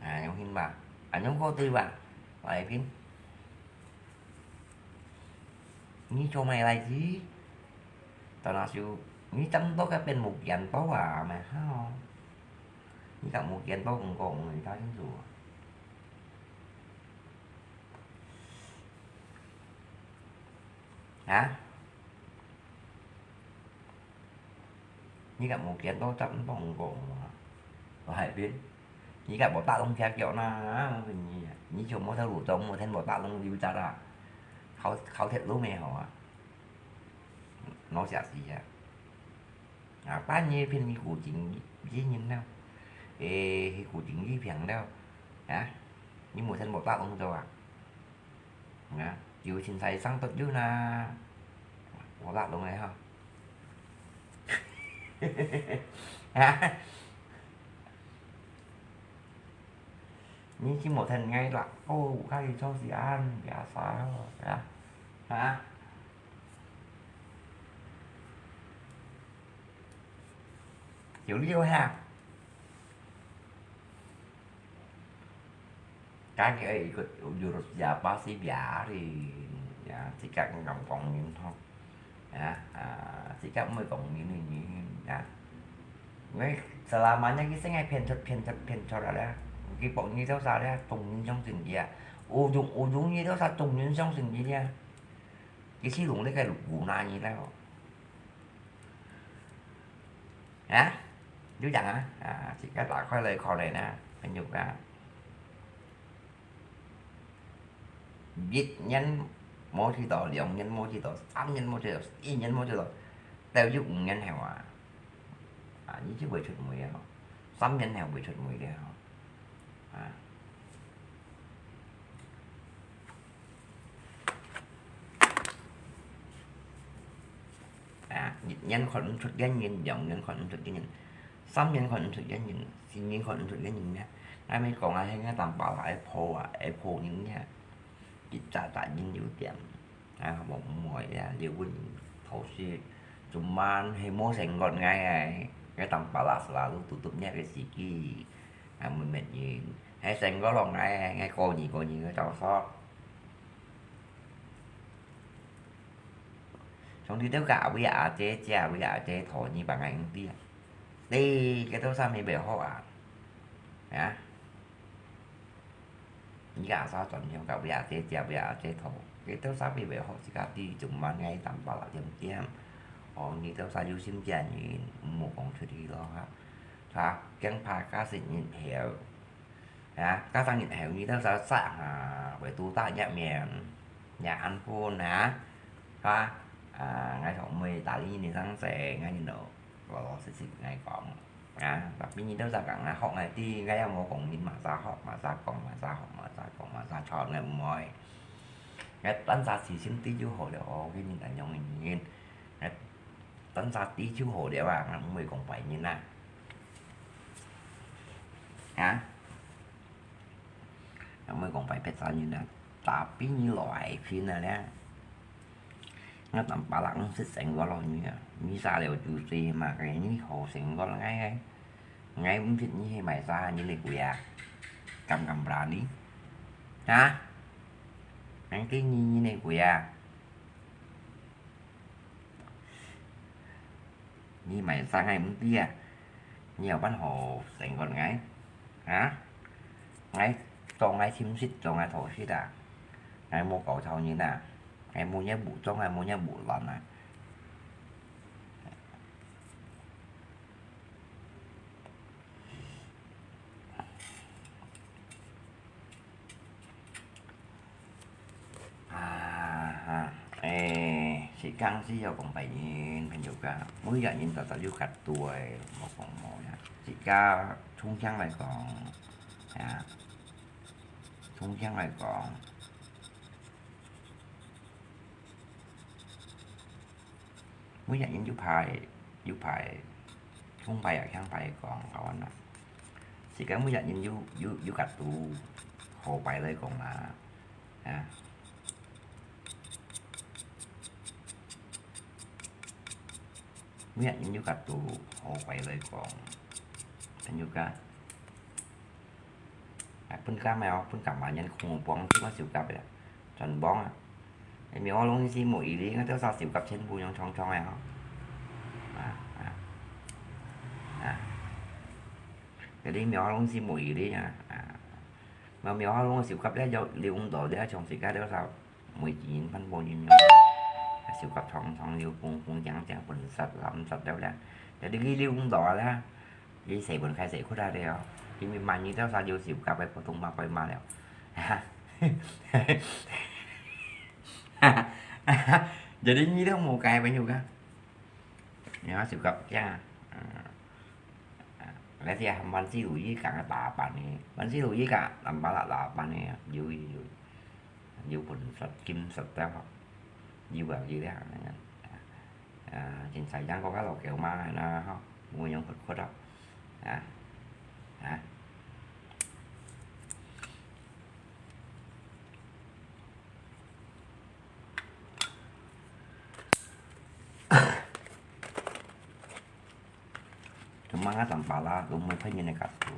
啊，用心吧，啊，用過對吧？來品。 你做麼个來煮？當然就你爭到該邊無見到啊，咪好。你講無見到，毋過毋會打清楚。啊？ 你敢無見到，正毋講過嘛？我海邊，你敢無打攏隻腳呐？你，你就無在路中，無聽無打攏溜達啊？考，考鐵路咩好啊？老實死啊！啊，半夜騙你古井一人了，誒，去古井一平了，啊？你無聽無打攏做啊？ 啊，有凊彩生得有啦，無辣攏个吼。啊，你去無聽𠊎辣，哦，有較去做事啊，biasa咯，啊，啊。有料哈。 Kaki ikut jurus siapa sih, biarin. Ya, sikap ngam kong min ho. Ya, ah, sikap mui kong min ini, ya. Ngai selamanya kisah ngai pian cut, pian cut, pian cut ada. Kipok ni tau sa ada, tung min song sin dia. Ujung, ujung ni tau sa tung min song sin dia. Kisi lung le kai lu gu na ni tau. Hả? Chú Trần hả? À, chị có tải khóa lê kho này nè, anh Nhục à. Vịt nhấn mô chỉ tổ, liều nhấn mô chỉ tổ, tám nhấn mô chỉ tổ, y nhấn mô chỉ tổ. Tao giúp nhấn heo à. À, như chứ bởi chuột mùi à. Tám nhấn heo bởi chuột mùi đấy hả? À. À, nhấn khỏi ấn chuột cái nhìn, dòng nhấn khỏi ấn chuột cái nhìn. Sắm nhấn khỏi ấn chuột cái nhìn, xin nhấn khỏi ấn chuột cái nhìn nhé. Ngay mấy con ai hay nghe tầm bảo là Apple à, Apple nhìn nhé. Chỉ trả trả nhìn ưu điểm. À, một mùi à, liều quên thấu sư. Cuman hay mua sành gọn ngay à. Cái tầm bảo là selalu tutup nhé cái sĩ kỳ. À, mình mệt nhìn. Hay sành có lòng ngay, ngay cô nhìn, cô nhìn cái trong sót. Trong đi tếu cả với à chế, chia với à chế thổ như bằng anh đi. Đi, cái tếu sao mình bể hộ à? Hả? Ni ka sa chọn hiong ka bia che chia bia che tho. Cái tếu sa bia bia hok si ka ti chung man ngai tam pa la tiêm tiêm. Ong ni tếu sa yu sim chia ni mu kong chut hi lo ha. Sa kiang pa ka sit nyin heo. Ha, ka sang nyin heo ni tếu sa sa ha, bia tu ta nhẹ miệng. Nhẹ ăn phun ha. Ha, à, ngai thong mui ta li ni sang se ngai ni no. Lo lo sit sit ngai kong. À, tapi nyi tau sa kang ngai hok ngai ti, ngai yang mo kong nyin ma sa hok, ma sa kong, ma sa hok, ma sa kong, ma sa chọn ngai mui. Ngai tan sa si sim ti ju hok liao, oh, cái nhìn ảnh hưởng nhìn. Ngai tan sa ti ju hok liao à, ngai mui kong pai nhìn à. Hả? 𠊎毋會講白別儕人啊，tapi你來片啊咧。𠊎淡白啦，毋識生活咯，你啊，你啥了就知嘛，該你好生活，𠊎，𠊎毋識你係賣啥，你來鬼啊？敢敢berani？啊？𠊎知你，你來鬼啊？ 你賣生𠊎毋知啊，你有辦法生活𠊎？啊？𠊎做𠊎親戚，做𠊎頭事啊，𠊎無搞錯人啊，𠊎無惹武裝，𠊎無惹武亂啊。 啊哈，誒，實梗係有講別人，朋友家，每一人都，都有角度誒，無講無呀。自家重新來講，啊，重新來講，每一人有派，有派，重派啊，強派講，好玩啦。自家每一人有，有，有角度，好擺來講啦。 啊。每一人有角度，好壞來講，朋友家。啊，分家嘛，分家嘛，人空幫，去嘛收割个，全幫啊。苗龍是無一粒，𠊎兜少收割全部用長長个吼。啊，啊，啊。這裡苗龍是無一粒啊，啊。 苗苗下攏收割了，有，留毋到了，像自家了啥，每一人分無人用。收割長長又公公正正分殺，濫殺了了。Jadi佢留毋到了，佢細分開細窟下了，因為萬一了啥有收割个普通話該嘛了。Jadi你都無改朋友个，你要收割呀，嗯。 Let's say，萬事如意講个打扮呢，萬事如意講，nampak tak打扮呢，有有有，有本事，金色个吼，有啊有啊，啊，真sayang个老狗嘛，那吼，無用活活咯，啊，啊。 Cuma ngah tampalak，都毋會騙人个角度。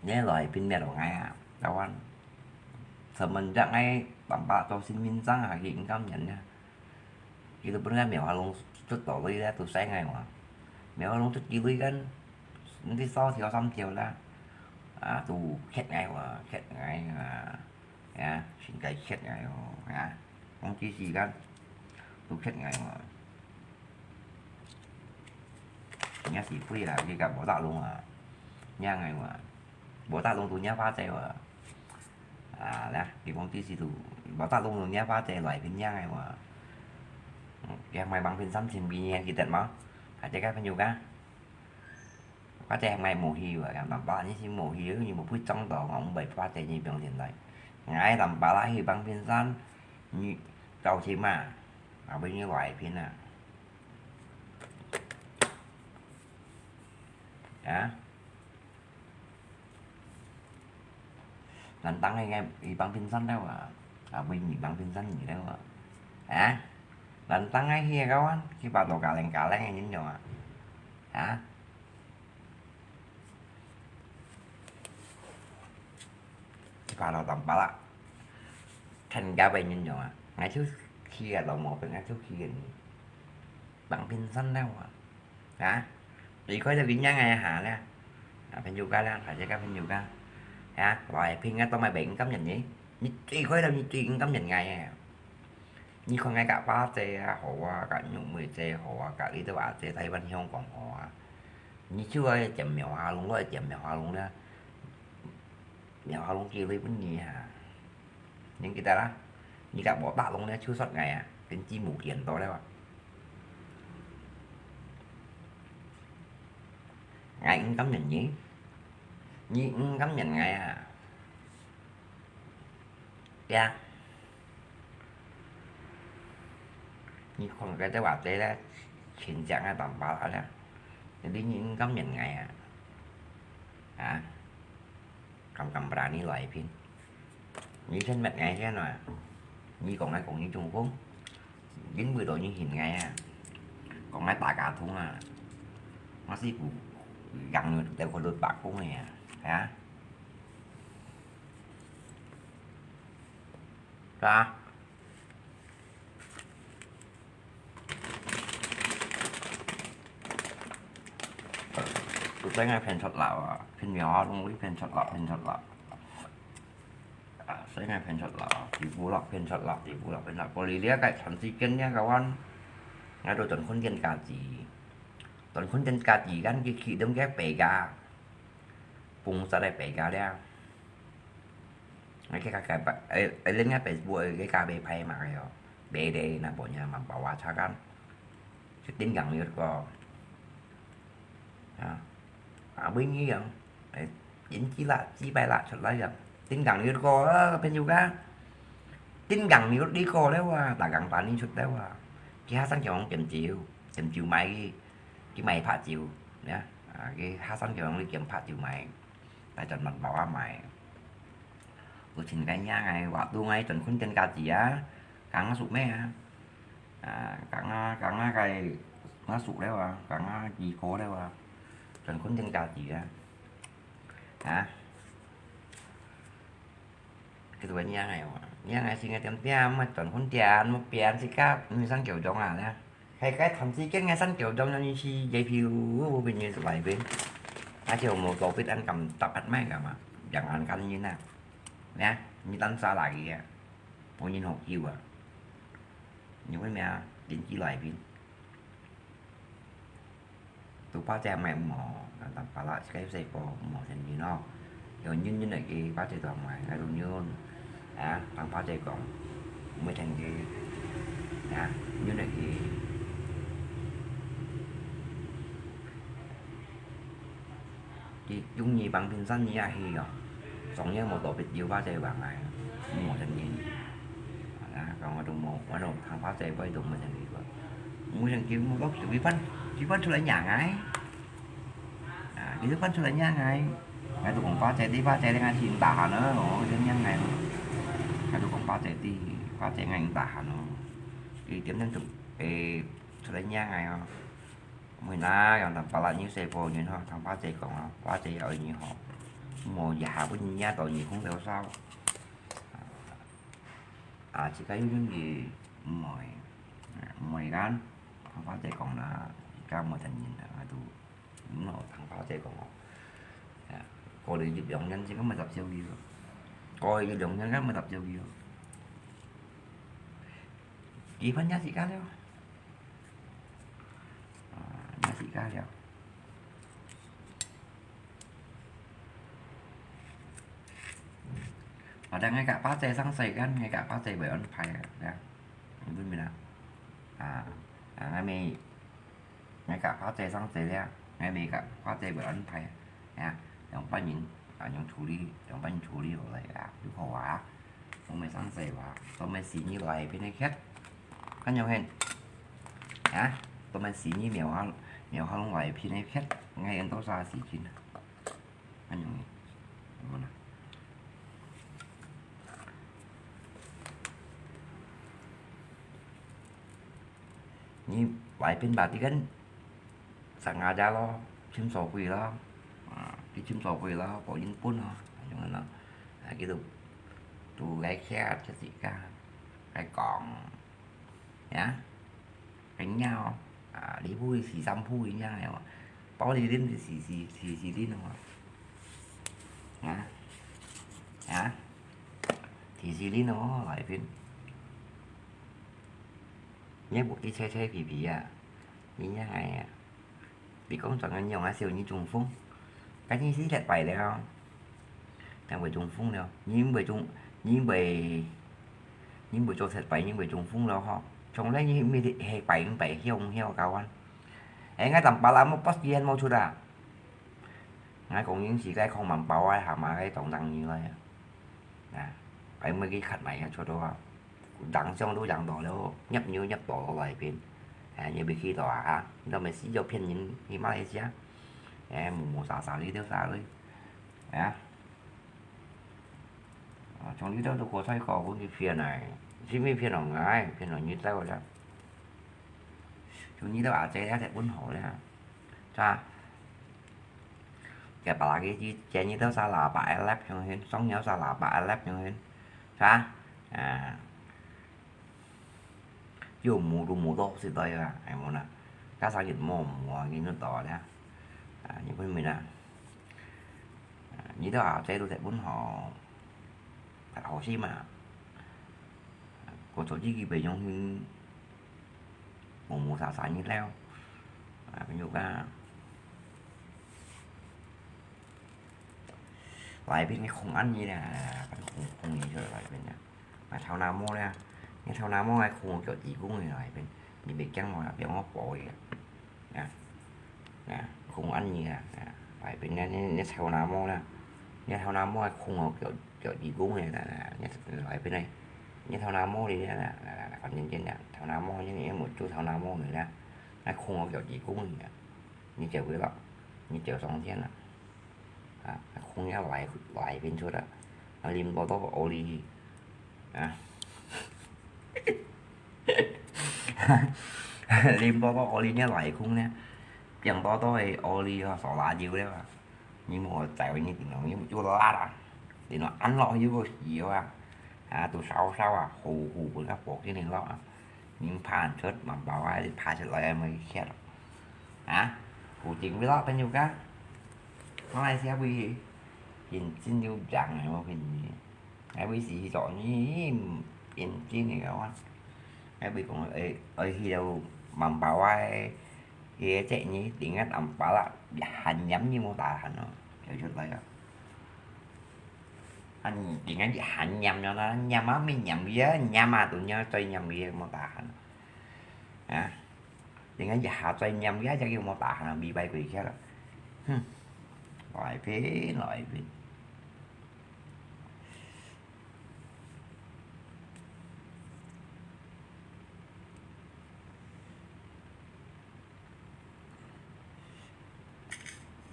你來騙咩咯，𠊎啊，台灣。Semenjak𠊎tampalak做新民章啊，佢毋敢人啊。佢都分𠊎苗下攏出到鐳咧，都使𠊎哇。苗下攏出幾鐳kan，毋知少條三條啦。啊，都嚇𠊎哇，嚇𠊎啊。 啊，真該嚇𠊎哦，啊，講這時間都嚇𠊎嘛。若是飛啦，佢个無打攏啊，惹𠊎嘛，無打攏都惹花姐嘛。啊，啦，佢講這時都無打攏都惹花姐來，佢惹𠊎嘛。嗯，佢買幫平山前面，你還記得嗎？還記得朋友家？ 花姐還無去啊，講爸爸，你是無去，你無配裝到，𠊎毋會花姐你放進來。𠊎同爸爸去幫平山，你搞清嘛，啊，分你來騙啊。啊？ Nantang ai ngai i bang pinsan leo ah. Abui mi bang pinsan ni leo ah. Ha? Nantang ai hi kawan, kipa to kaleng-kaleng ai nyin yong ah. Ha? Kipa to tampalak. Khen gap ai nyin yong ah. Ngai chu khi ah lo mo pe ngai chu khi ah ni. Bang pinsan leo ah. Ha? Tùy khối là vì nhang ngày hả nè. À, phim yu ka nè, phải chứ các phim yu ka. Ha? Rồi phim ngay tao mày bệnh cấm nhận nhỉ? Như tùy khối là như tùy cấm nhận ngày à. Như con ngay cả ba tê à, hổ à, cả nhung mười tê hổ à, cả lý tê ba tê Tây Văn hiông còn hổ à. Như chưa ai chém mèo hà lùng rồi chém mèo hà lùng nè. Mèo hà lùng kia lui bún nhì hả? Những cái ta đó. Như cả bỏ bạ lùng nè, chưa sót ngày à. Tính chi mù kiền to đấy à. Ngày cũng cấm nhận nhỉ? Nhi cũng cấm nhận ngày à. Kìa. Nhi còn cái tế bào T đó, chuyển dạng ra tổng bào đó. Jadi nhi cũng cấm nhận ngày à. Hả? 敢敢berani來片。你先滅𠊎先啊！你講𠊎講你中風，因為到你信𠊎啊，講𠊎打假通啊，我師傅養了得個六百公个啊，啊？是啊？ Tôi thấy ngay phèn sọt lạo à, phèn nhỏ luôn, cái phèn sọt lạo, phèn sọt lạo. À, thấy ngay phèn sọt lạo, thì bu lọc phèn sọt lạo, thì bu lọc phèn sọt. Có lý lý cái thằng chi kiến nhá, các bạn. Ngay tôi tuần khốn tiền cả chỉ. Tuần khốn tiền cả chỉ gắn cái khi đông ghép bể gà. Pung sa dai pê ka liang. Ai ke ka ka ba, ai, ai len ngai Facebook ai ke ka be phai ma yo. Be de na bo nya ma ba wa cha kan. Chu tin gang yut ko. Ha. A bui ni yang. Ai, tin chi la, chi bai la chut la yang. Tin gang yut ko, a, pen yu ka. Tin gang yut di ko le wa, ta gang pa ni chut le wa. Ki ha san kiong tem chiu, tem chiu mai ki. Ki mai pha chiu. Ya. A, ki ha san kiong li kiam pha chiu mai. 大家慢慢啊買。有錢个人个話，都愛賺空間價值啊，講啊熟咩啊？啊，講啊，講啊，該，啊熟了啊，講啊，幾個了啊，賺空間價值啊。啊？佢都會領个哦，領个先个點點，乜賺空間，乜變自家，毋使上九中啊，咧。 係該段時間个三九中央一期J P U，我朋友是來宾，而且我無做必安敢搭合買个嘛，兩岸間人啊，呀，你單殺來个啊，無人好救啊，你為咩啊？人之來宾，都巴掌買無，但巴拉該細個無承認咯。 有忍忍个，巴姐同埋，𠊎都忍。啊，同巴姐講，毋會聽佢。啊，忍个。佢中意放平常日啊去哦，上夜無到別有巴姐話𠊎，毋好承認。啊，講𠊎都無，𠊎都同巴姐話都毋會承認過。毋會承認，無到佢翻，佢翻出來贏𠊎。 啊，佢就翻出來呀，𠊎，𠊎就講巴姐，你巴姐，你𠊎去打鼾了，哦，恁樣𠊎，𠊎就講巴姐，你巴姐，𠊎去打鼾咯。佢點樣就，誒，出來呀，𠊎哦。毋會啦，用同巴拉你細個人吼，同巴姐講啊，巴姐愛你吼，無一下分人家到你空頭燒。啊，自家有用意，毋會，毋會講，同巴姐講啦，自家無承認啦，𠊎都 嗯，哦，同巴姐講哦，啊，過了一兩年，這個乜十九歲咯。過了一兩年，該乜十九歲咯。結婚也自家了，啊，也自家了。啊，但𠊎个巴姐上世間，𠊎个巴姐會安排个，呀，你明白啦？啊，啊，𠊎咪 𠊎个花姐上姐了，𠊎每个花姐會安排，啊，兩班人，啊，用處理，兩班人處理落來啊，就好啊。我們上姐話，我們生意來邊个缺，看樣形，啊，我們生意苗下，苗下弄來邊个缺，𠊎用多少時間啊？ 恁樣，有無啦？你外邊吧，你跟上下家咯，尋所歸咯，啊，你尋所歸咯，保人本咯，恁樣咯，啊，佢都，都來care自己家，來講。 呀，个鳥，啊，你不會洗衫褲一樣个嘛，包你拎洗洗洗洗拎哦，啊，啊，洗洗拎哦，來賓，你不去吹吹皮皮啊，你樣个啊。 你講轉个樣啊，小人中風，該你死忒擺了。但會中風了，你毋會中，你毋會，你毋會做忒擺，你毋會中風了吼。從來你毋係忒擺，毋擺，曉毋曉教啊？哎，𠊎當巴拉莫不時間無出啊。𠊎講人是該空滿包啊，下馬該當當你來啊。啊，擺莫去看埋啊，出到啊。 人相都人多了，入又入到來邊，哎，你別去到啊，哈，你都沒事就騙人去馬來西亞，哎，無無啥啥哩就啥哩，哎呀，從你兜都過菜過分佢騙來，係毋係騙來𠊎，騙來你兜了。從你兜阿姐了，才分好了。係啊，佢把那個去煎你兜沙拉吧，哎，來平衡，上了沙拉吧，哎，來平衡，係啊？啊， 有無都無到食到啊，係無啦？加上日無無啊，日都到了。啊，你分明啊。啊，你兜阿姐都在分好，好心嘛。我做自己袂用心，無無啥啥日了。啊，朋友啊，來邊个空安你啦，空空你出來邊啊。 啊，頭那毛咧，你頭那毛个空腳底公个來邊，你袂驚無啦？別我保个。啊，啊，空安你啊，啊，來邊咧，你你頭那毛咧，你頭那毛个空腳腳底公个啦，你來邊咧，你頭那毛哩啦，反正真个，頭那毛你你目珠頭那毛个啦，那空腳底公个，你走佢咯，你走上天啦。 啊，空也來來邊出啦，啊，啉多多olive，啊，啉多多olive也來空呢，變多多个olive啊，少辣椒了啊，你莫在乎你頂頭，你就辣啊，頂頭ăn落去个時候啊，啊，都燒燒啊，好好个，那薄给你落啊。 你爬出，mambawa爬出來，無歇咯。啊，古今未落朋友家，馬來西亞位，認真有樣个，我跟你，哎，位是去做你認真个哇。哎，位講，哎，哎，去到mambawa个，个這你頂个mambawa啦，還黏你無tahan咯，就出來啊。啊，你頂个你還黏了啦，黏啊，沒黏个，黏啊，都黏，最黏个，無tahan。 啊，人家一下嘴黏个，就叫我打下尾擺過去了。哼，來片，來片。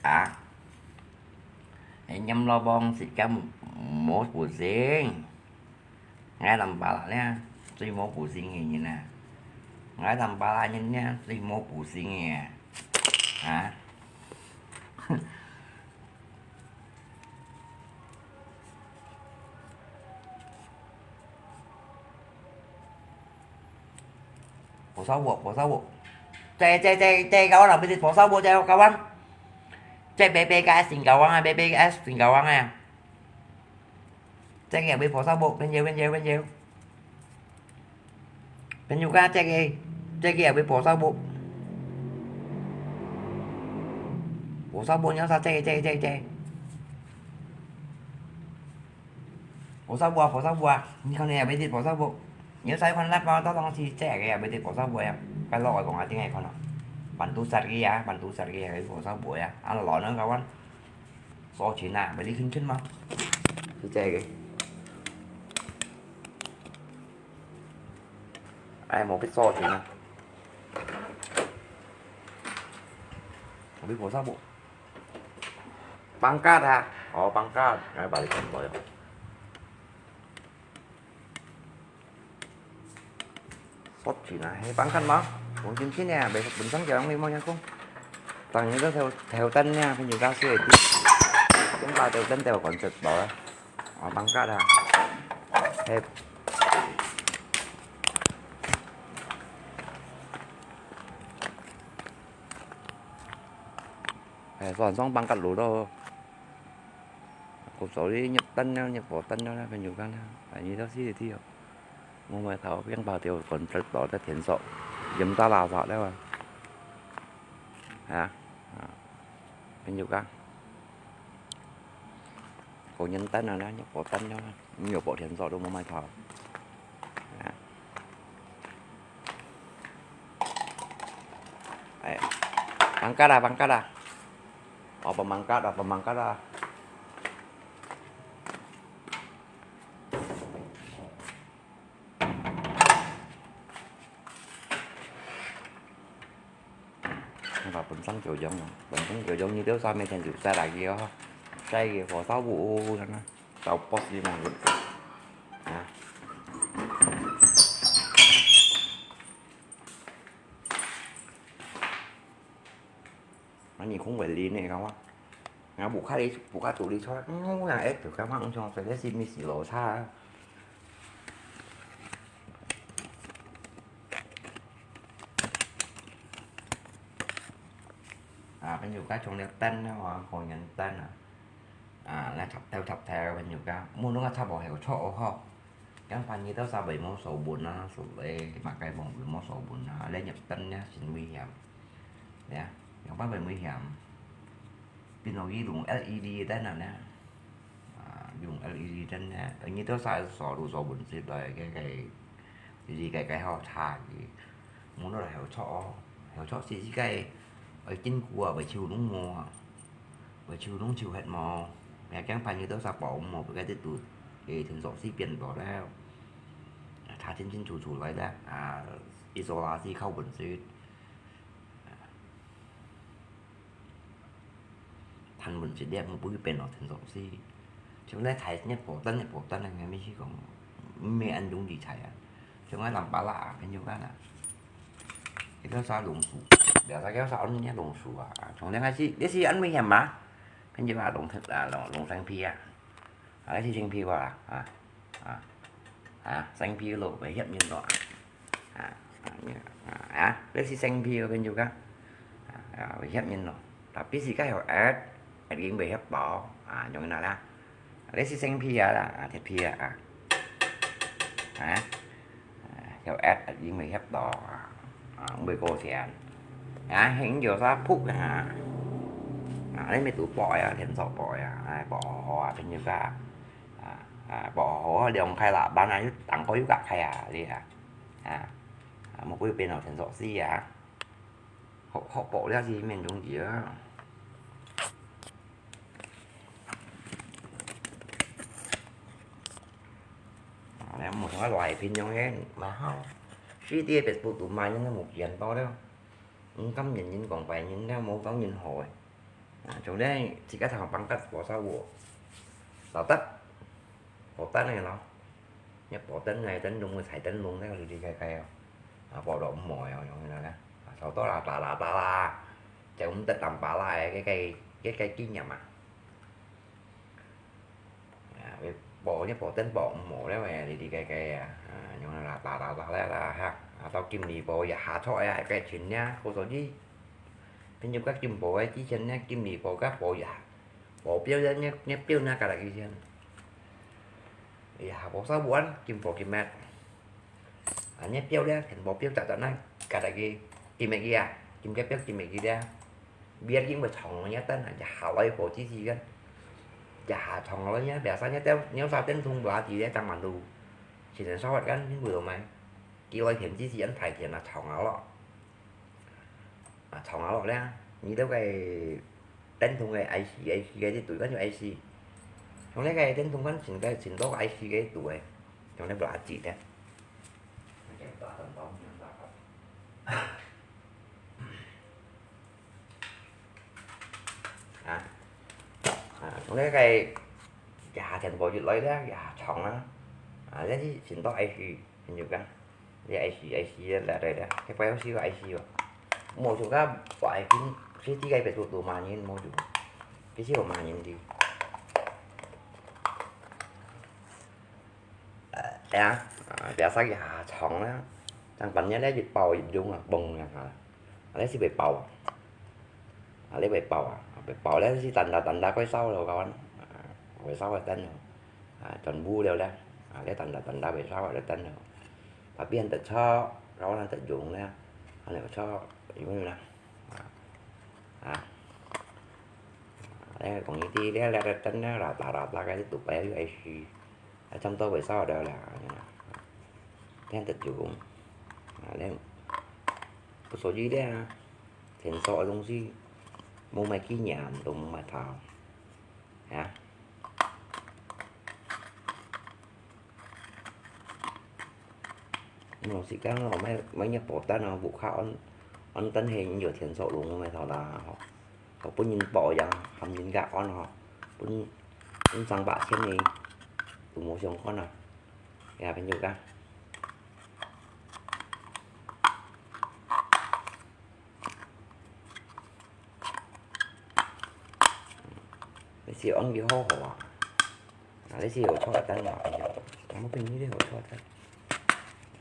啊，哎，黏老បង，時間無補性。 𠊎mambawa呢，最無補性个人啊！𠊎mambawa人呢，最無補性个啊！啊，pasal apa？Pasal apa？Cek, cek, cek, cek kawan, apa itu pasal apa, cek kawan? Cek B B K S sin kawan ah, B B K S sin kawan ah. Cek ya, beli pasal apa? Penjel, penjel, penjel. Penjel ka, cek ya, cek ya, beli pasal apa? Pasal apa, nyo sa, cek, cek, cek, cek. Pasal apa, pasal apa? Ni kan ya, beli pasal apa? Nyo sa, kan lap, tao tong si cek ya, beli pasal apa ya? Kalau aku ngerti ngai kan. Bantu cari ya, bantu cari ya, beli pasal apa ya? Ano lo na kawan. 收錢啊，畀你圈圈嘛。係這個。哎，無必收錢啊。無必無收無。Pangkat啊，哦，pangkat，哎，把你看到了。 收錢啊，係pangkat嘛，黃金錢呢，袂本身就用你無人講。當然个頭頭燈呢，朋友家私个，用把頭燈掉管直到啊，啊，pangkat啊，係，係，算上pangkat路咯。 Aku sorry，入單了，入無單了，那朋友家了，哎，你到時去哦。我買頭，用把條管直到在天上，飲大垃圾了啊。啊，啊，朋友家，我入單了啦，入無單了啦，入無天上都無買頭。啊。哎，pangkat啊，pangkat啊。 哦，pangkat啊，pangkat啊。你看本身就用哦，本身就用，你都上面天就晒來个哦，晒个火烧不哦，看看，到boss你们。空位哩呢，个話，啊，buka哩，buka肚哩出來，嗯，我講，哎，就講話，嗯，像這个是乜係羅茶啊？啊，朋友家從了燈啊，個人燈啊，啊，來插頭插頭，朋友家，無弄啊插無後錯哦吼。 講朋友兜儕會無手本啊，手咧，麼个無，會無手本啊，咧入燈咧，真危險。呀，樣般會危險。變做佢用LED燈啊呢，啊，用LED燈呢，你兜儕手路手本之類个，个，哩个个好差个，無落來後錯哦，後錯是自家愛堅固啊，會手弄無啊。 會手弄手忒無，也驚朋友兜儕保毋好，會个得到，誒，天鎖匙變無了，查清清楚楚來了，啊，一鎖匙靠本事，貪本事了，毋會變到天鎖匙。像該財，若保單，若保單，該乜係講，毋係恁容易財啊。像該藍巴拉啊，朋友啊，佢兜儕龍樹，了解佢兜儕安尼龍樹啊，從來係，你係恁危險嗎？ 朋友啊，弄，啊，弄，弄生皮啊。啊，這係生皮啊，啊，啊，啊，生皮咯，會翕人咯。啊，啊，啊，這係生皮哦，朋友啊。啊，啊，會翕人咯。Tapi係該有壓，壓已經會翕到。啊，用那啦。這係生皮啊啦，啊，鐵皮啊，啊。啊。 啊，有壓已經會翕到啊，啊，毋會過錢。啊，還有啥鋪啊？啊，你乜都補啊，天鎖補啊，啊，補好好啊，朋友啊。啊，啊，補好好，兩開啦，板啊，又當高又加開啊，你啊。啊，啊，莫怪變到天鎖匙啊。好，好補了是免容易啊。 啊，無像該賴皮樣个，蠻好。四D个Facebook都賣，應該無幾多了。毋甘人人講壞人了，無講人好个。啊，像這自家頭放个保守我，老得，好得个咯。若保燈个燈籠个彩燈籠，該个哩哩个个哦。啊，保到毋好个哦，用个啦。啊，炒到啦，啦啦啦啦，就毋得淡薄啦，个个个个紀念啊。 啊，保，你保證保毋好了，哩哩个个啊，啊，用啦，打打打了啦哈，啊，到金利寶也下錯啊，該錢呢，好所以，朋友个金寶个之前呢，金利寶个保也，保標个，你，你標呢，加了幾錢？哎呀，保少不安，金寶金咩？ 啊，你標了，全部標雜雜那，加大佢，金个佢啊，金个標，金个佢了。別个因為長了，但係下來保持時間，也下長了呢，biasanya你，你要燒電筒，無啦，直接當晚都，先生燒發乾，你會懂嗎？佢來天之時間，太天啊，長了咯。 啊，長下落咧，你兜个電筒个IC，IC个，你對看有IC。像該个電筒款，真个真多IC个對个，像該無啦，一个。啊，啊，像該个，也全部入來咧，也長啊，啊，這係真多IC，朋友講。 你IC，IC个來來來，該擺有試過IC無？無就講我IC，實際个別處都罵人，無就，其實有罵人的。呃，係啊，啊，biasa下床啦，當半夜咧一包一用啊，嘣兩下，啊，你係會爆啊？啊，你會爆啊？會爆咧係tanda-tanda會燒咯，kawan，啊，會燒个燈咯，啊，全部了咧，啊，你tanda-tanda會燒个燈咯。 Tapi恁得著，然後恁得用咧，恁得著，用啦。啊，啊，咧講呢啲咧，咧个燈咧，啦啦啦啦个，都擺IC，啊，差毋多會燒了啦，恁得用。啊，咧，所以咧，電燒个東西，無麼紀念，都無麼頭，啊。 有時間哦，買，買若保單哦，屋下安，安等係有電燒攏个頭啦吼。哦，分人保養，含人家安吼，分，分上百千个，都無相干啊。呀，朋友家。有用就好好啊。啊，你是有錯个單嘛，哎呦，怎么跟你有错个单？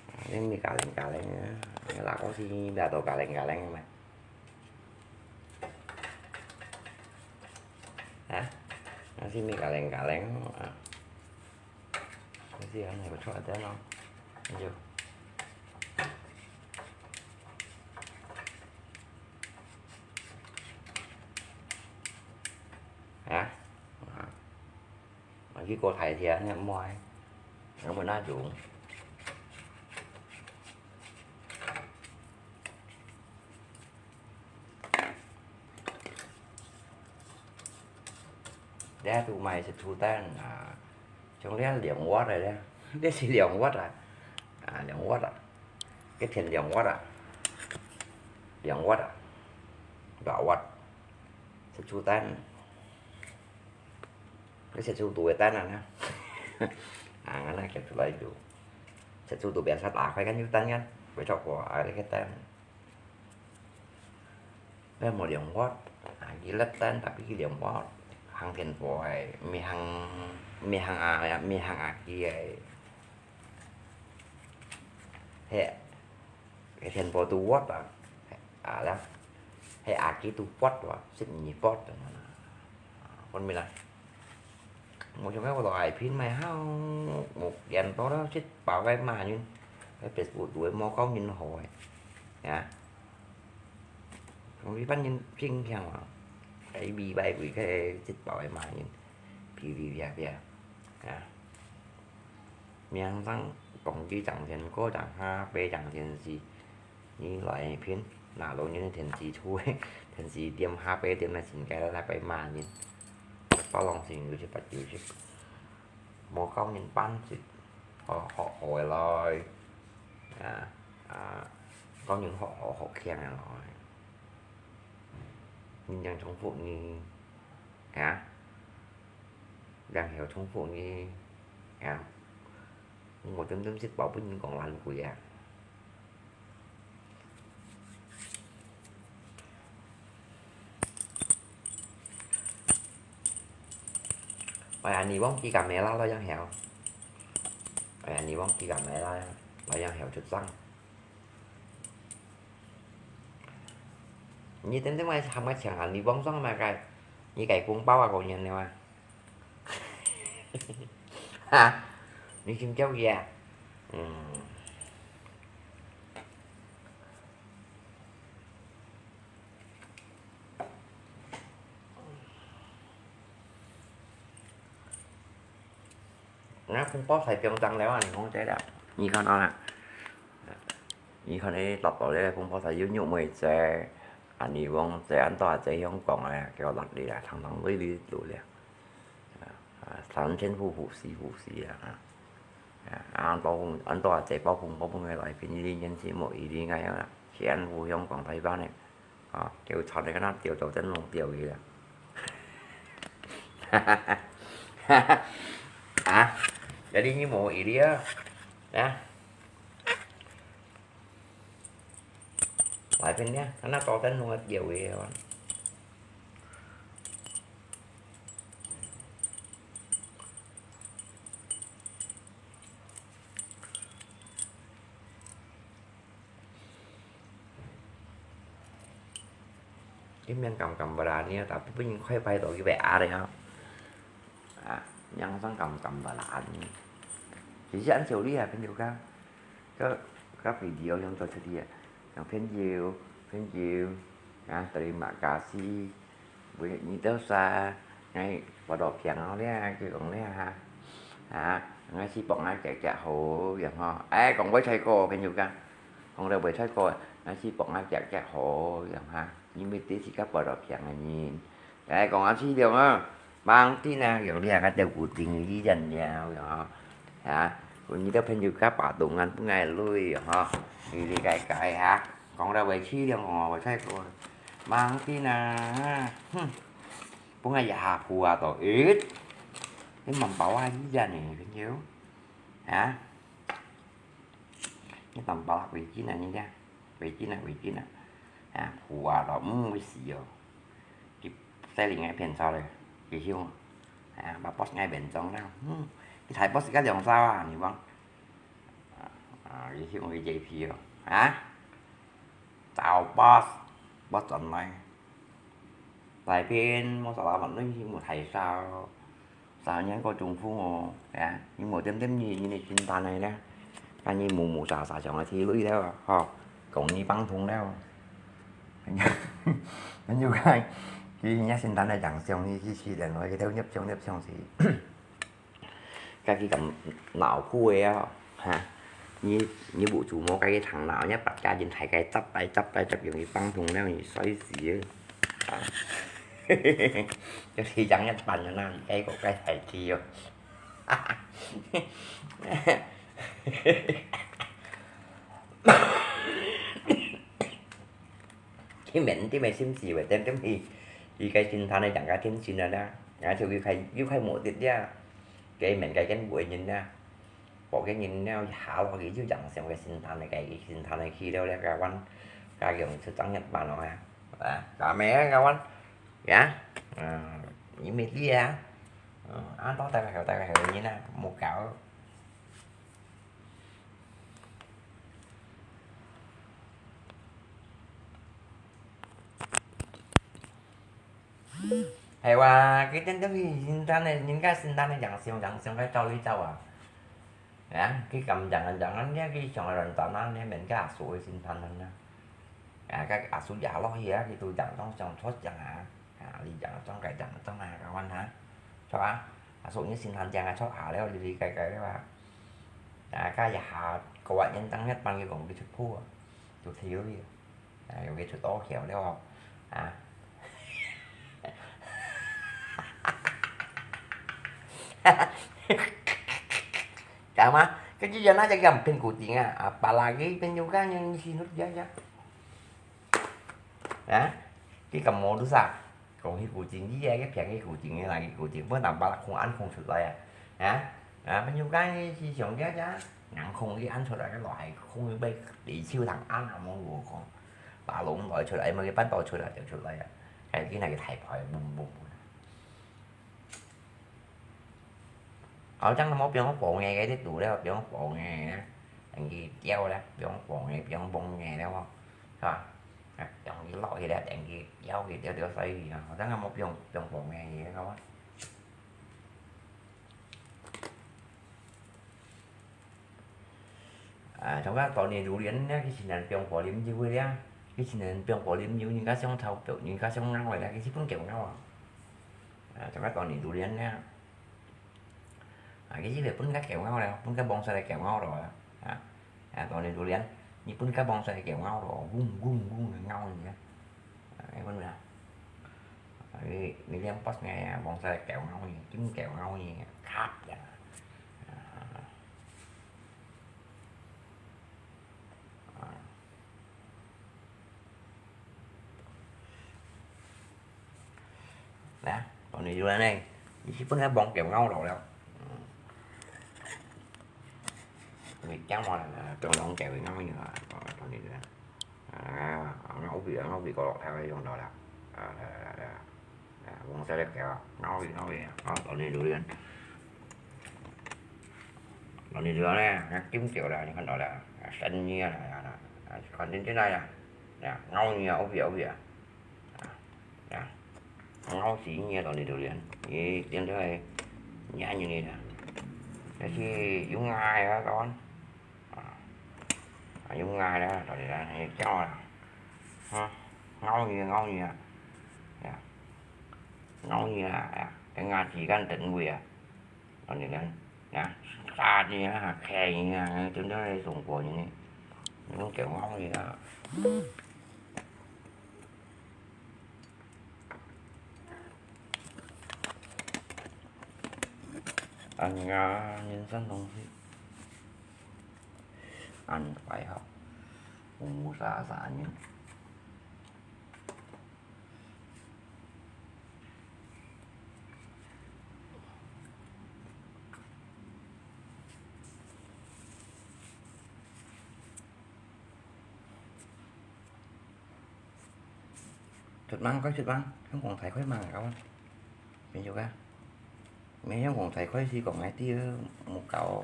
啊，你咪嘎灵嘎灵啊，那个老公是不要多嘎灵嘎灵的嘛。啊，那是咪嘎灵嘎灵啊。你是有错个单咯，那就。 啊，啊，啊，去過台鐵，你毋愛，我問那種。這都買係豬蛋啊，像這兩瓦个咧，這係兩瓦啊，啊，兩瓦啊，一天兩瓦啊，兩瓦啊，兩瓦，係豬蛋。 你食出肚个蛋啊，啊，那个出來就，食出肚邊上打開看有蛋看，會做過啊，那个蛋。那無兩鑊，啊，佢粒蛋tapi佢兩鑊，行電火个，毋係行，毋係行啊，毋係行啊佢个。 係，係電火都鑊啊，啊啦，係阿基都鑊啊，十二鑊啊，分明啦。我想講我老愛拼買好，我見到了，這包个嘛人，該別個都無夠人好个，呀。從一般人真強啊，該一百塊个這包个嘛人，皮皮啪啪，呀。 名聲講佢賺錢，過賺下，八賺錢是，你來拼，那老人天時出，天時點下八點來尋个，來拜罵人，包lòng心有七八九十，無夠人辦事，學，學好个來，啊，啊，教人學好學強个來，人人重複你，啊？ 然後重複呢，啊，我點點食飽分人講懶鬼啊。哎呀，你忘記kamera了，然後，哎呀，你忘記kamera了，然後出聲。 你等等我還沒請啊，你網上買个，你个紅包啊，過年了啊？哈，你先叫佢啊？嗯。那紅包才不用張了啊，你講這了，你看到了？ 你看你落到這个紅包袋有肉梅子，啊，你往這恁多仔香港啊，叫落嚟啊，堂堂累累落了。啊，啊，三千呼呼死呼死啊，啊，啊，包紅，恁多仔包紅包分佢來，便宜啲人是無一定个啊，全部香港台灣个，啊，叫賺个那掉走真弄掉去了。啊，jadi你無一定啊，啊。 來片呢，看那高等弄个有个哦。佢面感感不啦，你要打不不應該快拍到一百二的啊。啊，yang上感感不啦，你。其實按照你啊，朋友讲， 个，个video用做出去啊，像朋友，朋友，啊，terima kasih，每日都啥，哎，我都平安了，佢讲了哈，啊，我是帮我姐姐好，然后，哎，讲会菜过，朋友讲，讲了会菜过，我是帮我姐姐好，然后哈，因为这是个不老平的人，哎，讲啊，是了啊。 Mang tin啊，有你啊，个照顾定一人了，吼，啊，有你个朋友个把东安不爱累，吼，你理解解哈，讲了委屈了，我才讲，mang tin啊，哼，不爱也下苦啊，都，诶，你蛮包啊，一人呢，朋友，啊，你蛮包啊，委屈啊，你讲，委屈啊，委屈啊，啊，苦啊，都唔会死哦。 佢帶領个片草咧，佢香，啊，把 boss 愛變裝了，嗯，佢大 boss 个兩招啊，你講，啊，啊，佢去問佢 J P 哦，啊，找 boss，boss 轉來，大片，我找老闆，你去問大少，少年个中風哦，啊，你無點點你，你个心態呢？看你無無啥啥想个去累了，吼，講你放鬆了。 朋友，朋友講，佢人家心態个影響，你去試驗落去，佢都入上入上去。該佢咁惱火个啊，哈！你，你無注意，該佢頭腦，人家八家人大家執來執來，執容易放鬆了，你衰死啊！啊！就係這樣一般个啦，該个該大體哦。佢面頂个心思會點點去，佢个心態呢，更加定心了啦。然後就又開，又開無敵了，該面該間無人啦，無个人了，下落去就影響个心態呢，該心態呢去了，了，該彎，該用出張一般咯啊，啊，該咩啊，該彎，呀，嗯，你沒力啊，嗯，啊，到大家好，大家好，你呢，莫搞。 係話，佢等等佢心態呢，人家心態呢，影響影響个走一走啊。啊，佢咁樣啊，樣啊，你佢上來亂轉啊，你人家阿叔个心態呢？啊，該阿叔也落去啊，佢都影當想出影啊，啊，你影當該影當啊，該樣啊，著啊，阿叔你心態影啊，出下了，你你該該了啊。啊，該一下，個人當一般个講佢出鋪啊，就跳去啊。 啊，有个出到橋了哦，啊。Kama, kejut ya na jadi ang pengkuting ah, apalagi penyuka yang sinut ya ya. Ha? Kita modus ah. 講去古井，你个个平去古井，你來去古井，本人把空安空出來啊！啊，啊，朋友講你是上家家，人空去安出來，个落海空去被地球人安啊，無我講，把龍來出來，麼个半島出來就出來啊！哎，你那个太派，嘣嘣嘣！好像那麼不用火个，个都了，不用火个，等佢掉了，不用火个，不用崩个了哦，是吧？啊，等佢落去了，等佢掉去掉掉衰去啊，好像那麼不用不用火个，个嘛。 啊，像个當年榴槤呢，佢先人放火啉酒个了，佢先人放火啉酒，人家想偷，人家想咬个了，佢去分狗咬啊。啊，像个當年榴槤呢，啊，佢去分个狗咬了，分个黃色个狗咬了啊。啊，啊，當年榴槤，你分个黃色个狗咬了，嗡嗡嗡咬你啊。啊，你分啊，啊，你，你兩百个啊，黃色个狗咬你，金狗咬你，咔呀。啊。 啊。來啊，當年榴槤呢，你去分个黃狗咬落了。嗯。你驚嘛啦，當黃狗咬你啊，當年榴槤。啊，咬佢啊，咬佢个落條个用到了。啊，來來來來。 啊，黃色个狗啊，咬佢，咬佢啊，啊，當年榴槤。當年榴槤呢，啊，金狗了，你看到了，啊，生你啊，啊，啊，看真真來啊，啊，咬你啊，烏皮烏皮啊，啊，啊，咬死你啊，當年榴槤，你頂多係咬你啊，但是有牙个啊，講。 啊，啊，用牙了，到底啦，你叫啊，嗯，咬你，咬你啊，呀，咬你啊，呀，等牙齒干等位啊，到底啦，呀，杀你啊，开你啊，真正係中国人呢，你用狗咬你啊。 啊，人家人生东西，恁快哈，五杀杀人。 出門，快出門，香港大開門啊，變做个。每天講大概係講个，知無夠，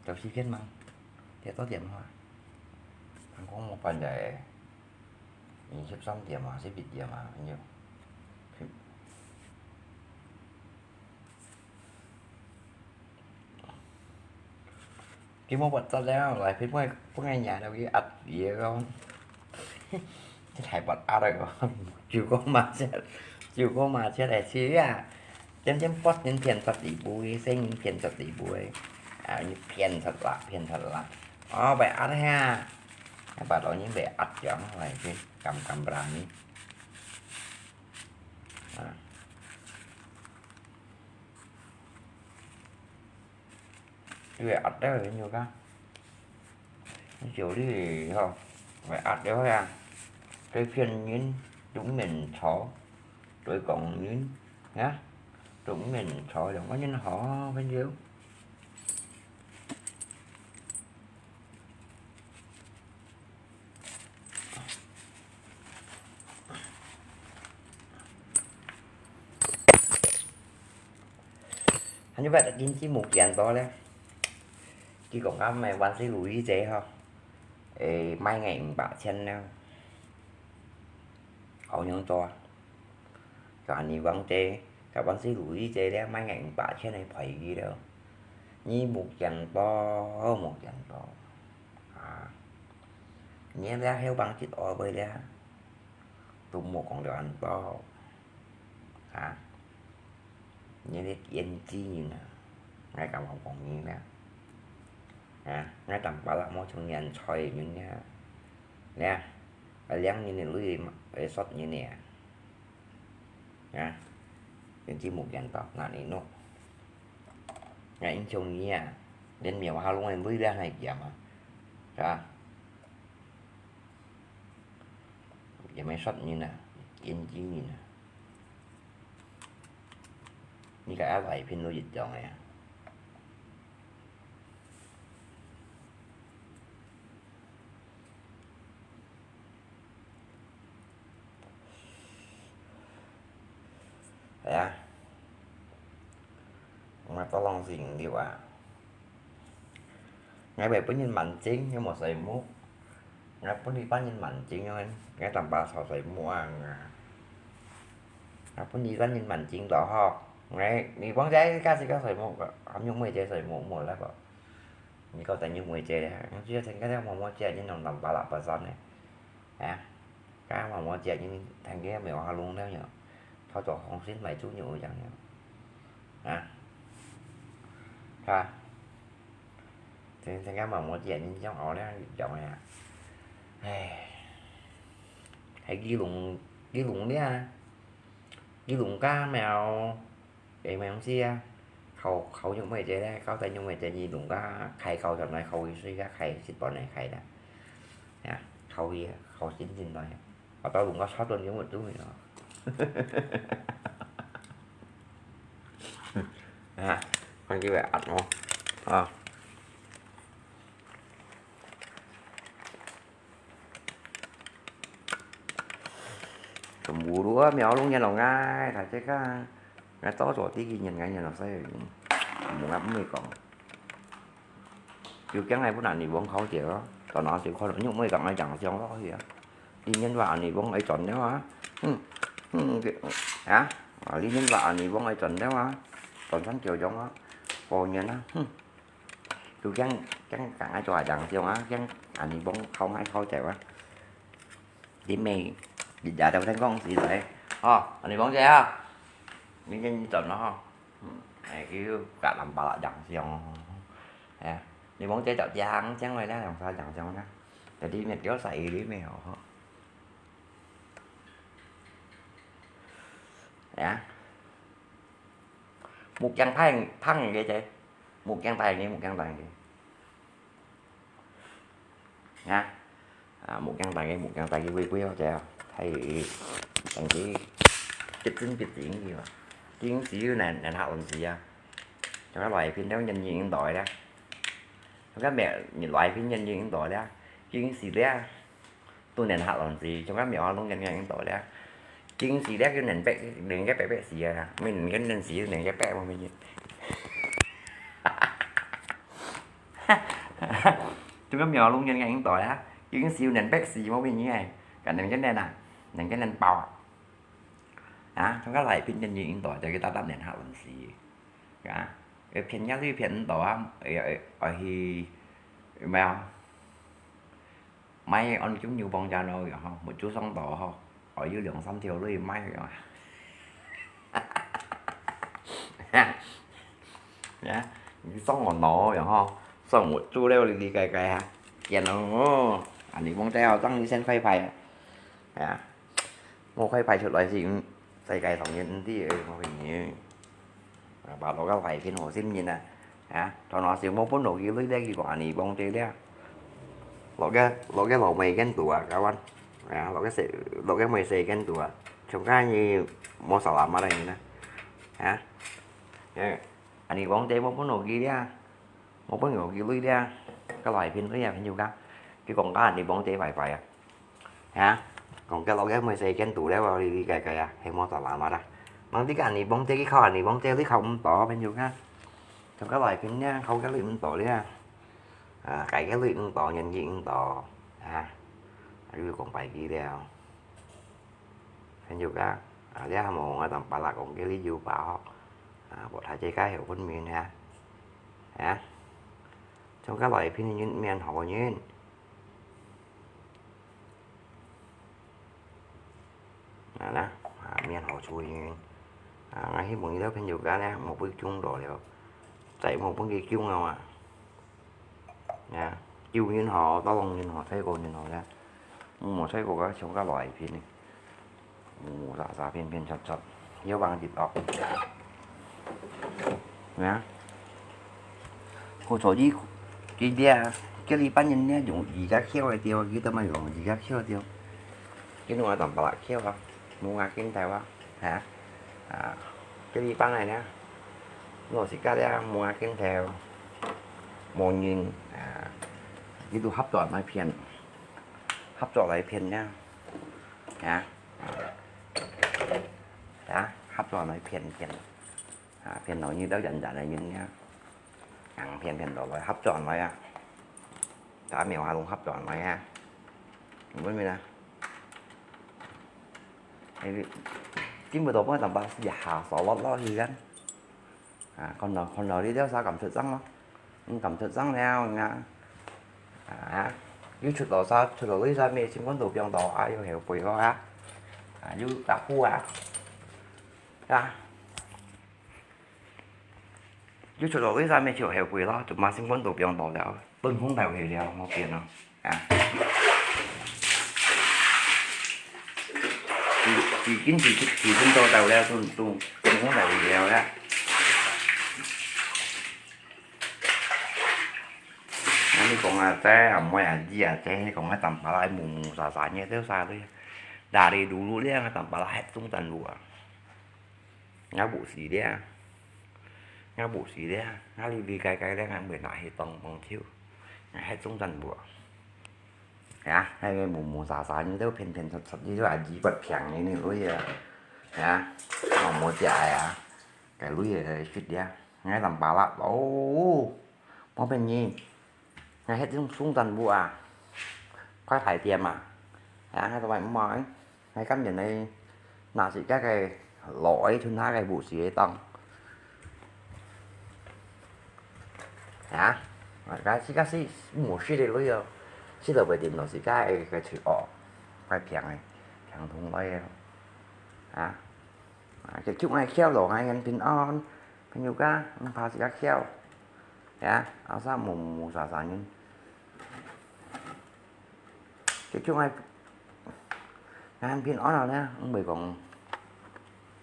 九十片嘛，幾多點啊？還講無半日，二十三點啊，十一點啊，恁樣。 佢無發作了，來，佢分，分人家都去壓佢个講。這太發壓了講，就講嘛切，就講嘛切來切啊，漸漸發展變出地步个，生意變出地步个，啊，你變出啦，變出啦，哦，被壓下，把老人被壓掉，來去，敢敢不然呢？啊。 對，壓到很有个，你小弟吼，會壓到呀，對騙人，都毋免吵，對講人，啊，都毋免吵，兩個人好朋友。 還有个經濟無見到咧，佢講个麼萬事如意姐吼，誒，賣𠊎五百千了，好樣做啊！ 就恁呢講，這个萬事如意姐了，賣𠊎五百千个賠佢了。你無見到，無見到。啊，你這後幫一二位了，都無講到恁多。啊，你這胭脂人啊，𠊎敢講講你了。啊，𠊎當巴拉無像你恁衰个人了。了，啊，兩人个鐳，會煞人个啊。 啊，真係無見到，哪裡弄？𠊎印象裡啊，連廟下弄个鐳都還係佢啊嘛，係吧？也沒煞人啊，胭脂人啊。你个阿來片都一樣个啊。 係啊，𠊎到浪費你啊！𠊎會分人蠻精，又無睡目；𠊎分你分人蠻精，又𠊎當巴吵睡目啊！𠊎分你分人蠻精到吼，𠊎你講這个是个睡目，還用妹姐睡目無啦啵？你講等用妹姐咧，你只要成个毛毛姐，你弄當巴拉巴散呢，啊？ 該毛毛姐，你聽佢廟下弄了樣，炒做紅心買豬肉一樣樣，啊？係吧？真正个毛毛姐，你像學了一樣个啊！唉，係基隆，基隆了，基隆个廟， 誒，毋係啊，考，考用妹姐咧，考在用妹姐，你弄个開考上來考一歲个，開一段个開啦。啊，考一，考進進來，我到弄个差不多用唔到了。啊，看佢會壓哦，啊。 全部都啊，苗龍人咯，𠊎大隻个，𠊎早早知佢人，𠊎人咯，所以無，𠊎毋會講。就驚𠊎分人哋講好笑咯，到那時看到，你毋會講𠊎講笑落去啊。你人話人哋講愛轉了啊，嗯，嗯，啊，啊，你人話人哋講愛轉了啊，轉成笑容啊，過年啊，哼。 就驚，驚講𠊎做下人笑啊，驚恁呢講考𠊎考走啊。你乜日日都聽講是來，哦，恁呢講這啊，你認真咯吼。嗯，哎，佢格林巴拉人笑哦。哎，你講這就正正來啦，用啥人笑呢？Jadi乜叫細你乜好吼。哎呀，目鏡拍，拍你个啫。 目鏡戴个，目鏡戴个。啊，啊，目鏡戴个，目鏡戴个，會，會，好勢啊，係，等佢，結晶，結晶去嘛。結晶時又難，難下運勢啊。就係來片都人人戴啦。就係來片人人戴啦。結晶時咧，都難下運勢，就係廟下弄人人戴啦。驚死了，就能逼，能个逼逼死啊！毋係能个能死，能个逼，無乜意思。這個苗龍人个應該啊，驚死能逼死，無乜意思哎，敢能个能啊，能个能爆啊！啊，從該來騙人个應該，就係大大能下穩死。啊，騙也係騙毋到啊，愛愛愛去，有無？ 買安金牛幫家咯，然後目珠上到吼，哦，有兩三條鐳買，然後，呀，你送我腦，然後送我豬肉哩哩該該啊，見咯，哦，啊，你莫再好，當你先快快啊，呀。 無開排出來是，嗯，世界上人毋知个，我跟你，啊，把落个壞片好心人啊，啊，頭那時無分落去，你這去講你幫助了，落个落个老妹跟度啊，kawan，啊，落个細落个妹細跟度啊，從該你無啥啦嘛來呢，啊，誒，啊，你幫助無分落去了。 無朋友佢鐳了，該來騙鐳啊，朋友家，佢講該你幫助壞壞啊，哈，講該落个妹細見度了，哩哩該該啊，係無得啦嘛啦。吂知該你幫助佢靠，你幫助你靠毋到，朋友家，從該來騙呢，靠个鐳毋到了，啊，該个鐳毋到，人佢毋到，啊，又講壞佢了。 朋友家，啊，這下無𠊎同巴拉講个理由吧吼，啊，無大家該有分明啊，啊，從該來騙人面好人，啊啦，啊，面好處人，啊，𠊎希望你兜朋友家呢，莫分中到了，再莫分佢中了啊。 呀，救人好，打工人好，太過人好了。嗯，無太過个，像个來騙呢。嗯，傻傻騙騙出出，要幫佢哦。呀，我坐佢，佢這，叫你班人呢，用一个橋个掉，佢都嘛用一个桥掉。佢弄啊，當巴拉橋啊，弄啊，緊台灣。 哈，啊，這地方來呢，老實講咧，無啊，今頭無人，啊，佢都合作來騙，合作來騙呢，啊，啊，合作來騙騙，啊，騙到你兜人人來人呢，硬騙騙到來合作來啊，大家沒有話攏合作來啊，你問問啊。 哎，你，你知無？到尾淡薄一下手落落去个。啊，看到，看到你兜儕敢出聲咯？毋敢出聲了，啊，啊，又出到儕，出到你儕咩情況都放到，啊，又後悔咯啊，啊，又打呼啊，啊。 又出到為啥物就後悔咯？就嘛心肝都放到了，分紅頭去了，莫變咯，啊！已，已經提，提升到到了，都，都分紅頭去了呀。啊，你講啊，這啊，妹啊，姨啊，這講啊，淡薄仔，無無沙沙呢，都沙都，哪裡擼擼了，淡薄仔，還中等路啊。 𠊎無事了，𠊎無事了，𠊎哩哩該該了，𠊎毋會拿去當網球，𠊎係中等部。呀，該个無無沙沙，你都騙騙出出，你都還二百平个你鐳啊，呀，我無食个啊，該鐳个食了，𠊎淡薄仔，哦，無騙你。 𠊎係中等部啊，快排店啊，啊，𠊎都毋愛，𠊎甘願來拿自家个老愛存下个武士个當。啊，𠊎自家係無食个鐳哦，食到會點到自家个个喙哦，快平个，平通來个，啊。 啊，結束𠊎竅咯，𠊎人平安，朋友家，毋怕自家竅。呀，阿三無無沙沙人。結束𠊎，𠊎人平安了呢，毋會講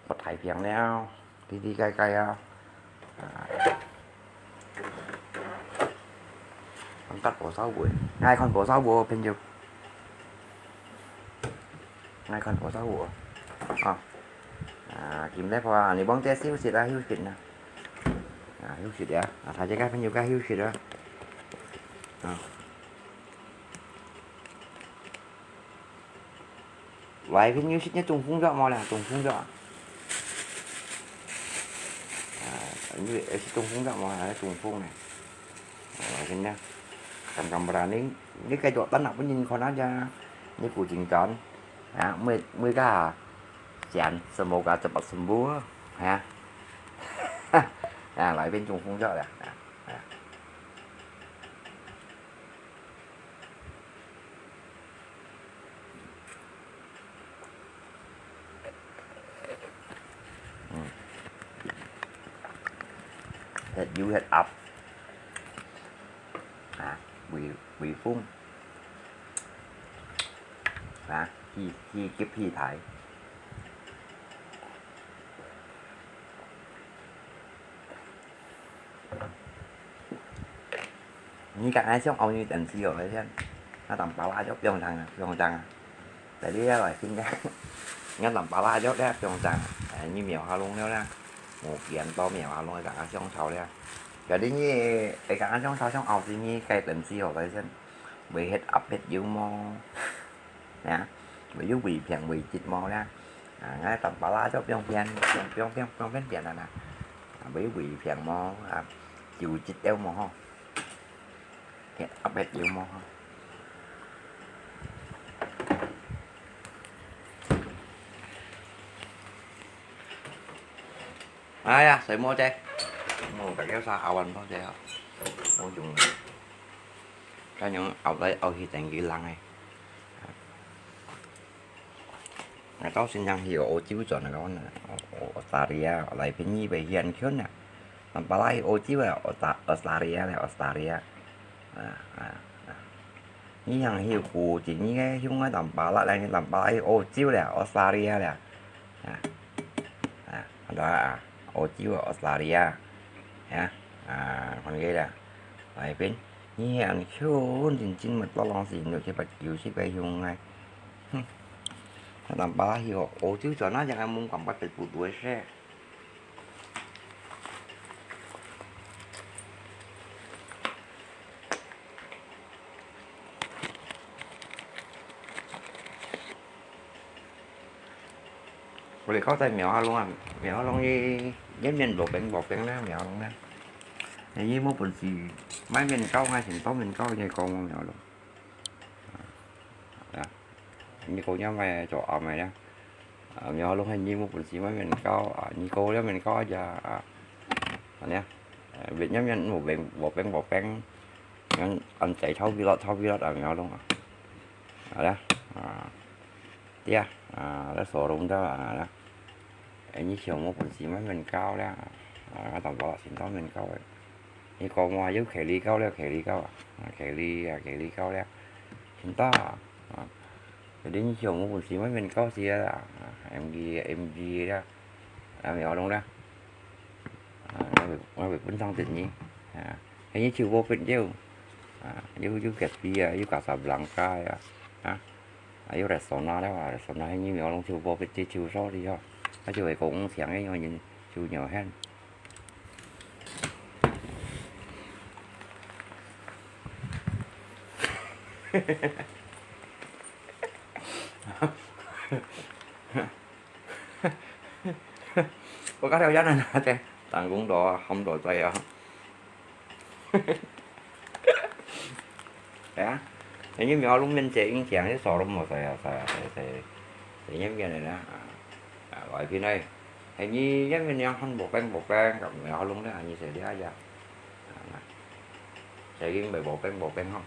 發大病了，哩哩該該啊。啊，看到火燒尾，𠊎看火燒尾，朋友。 𠊎看火燒尾。啊，啊，今日話，你幫姐休息啊，休息啊。啊，休息啊，啊，大家个朋友个休息啊。啊。擺片有食這中風藥無啦？中風藥啊？啊，你有食中風藥無啦？中風呢？啊，真个，敢敢不啦？你，你繼續等啊，分人看啊，這，你顧真緊啊，每，每個啊，錢，semua cepat sembuh，啊，啊，來片中風藥啦，啊，啊。 嗯。Head you, head up. 啊，微，微風。啊，氣，氣急氣大。 你講愛想熬你等時哦，來先，那當巴拉就不用講了，不用講了。在這來聽个，你當巴拉就咧不用講了，哎，你廟下弄了咧，無見到廟下弄个講啊香草咧。Jadi你，哎，講啊香草想熬時你該等時哦，來先，會head up head you無？ 呀，會有胃病胃疾無咧？啊，𠊎當巴拉就放便，放，放，放，放便便啦啦。啊，會胃病無？啊，有疾了無吼？血壓血有無吼？哎呀，水摸姐，我大家晒下運多謝啊，我用。 該樣後來後去等佢冷个。𠊎到新疆去澳洲轉來講，Australia，來便宜便宜很近啊。南巴拉去澳洲啊，Austra-，Australia咧，Australia。啊，啊，啊。你像去古晉，你个香港南巴拉來，南巴拉去澳洲咧，Australia咧。啊，啊，看到啊，澳洲啊，Australia。啊，啊，看佢咧，來便宜很近，真真乜多東西，六七八九十个香港。 哼，南巴拉去哦，澳洲轉啊，這个門關不得不多些。我這个在廟下弄啊，廟下弄个，一面無冰無冰呢，廟下弄呢。你無本事買面糕，還係當面糕，你講我廟下弄。 啊，你講這麼做阿妹呢？啊，廟下弄係你無本事買面糕啊，你講這面糕啊，啊，恁樣，呃，別樣樣無冰，無冰，無冰，恁，恁仔炒皮落，炒皮落啊，廟下弄啊。好了，啊，對啊，啊，來所弄到啊，好了。 哎，你想無本事買面糕了，啊，當多先到面糕个。你講話有巧克力糕了，巧克力糕啊，啊，巧克力啊，巧克力糕了，先到啊，啊，你想無本事買面糕時啊，啊，M G，M G了，啊，廟下弄了，啊，𠊎會，𠊎會分上等你，啊，哎，你就無必要，啊，有，有咖啡啊，有卡薩布朗卡啊，啊。 啊，有restaurant了啊，restaurant係你廟下弄就無必要就少哩吼，啊，就會講請个人就有限。我搞條煙啊，這打工多啊，喊多仔啊。 係啊，你廟下弄面姐應該係所弄無使啊，使啊，使，使，使面个啦，啊，啊，外邊个，係你面个樣看無冰無冰，咁廟下弄咧，你使這樣，啊，使應該無冰無冰吼，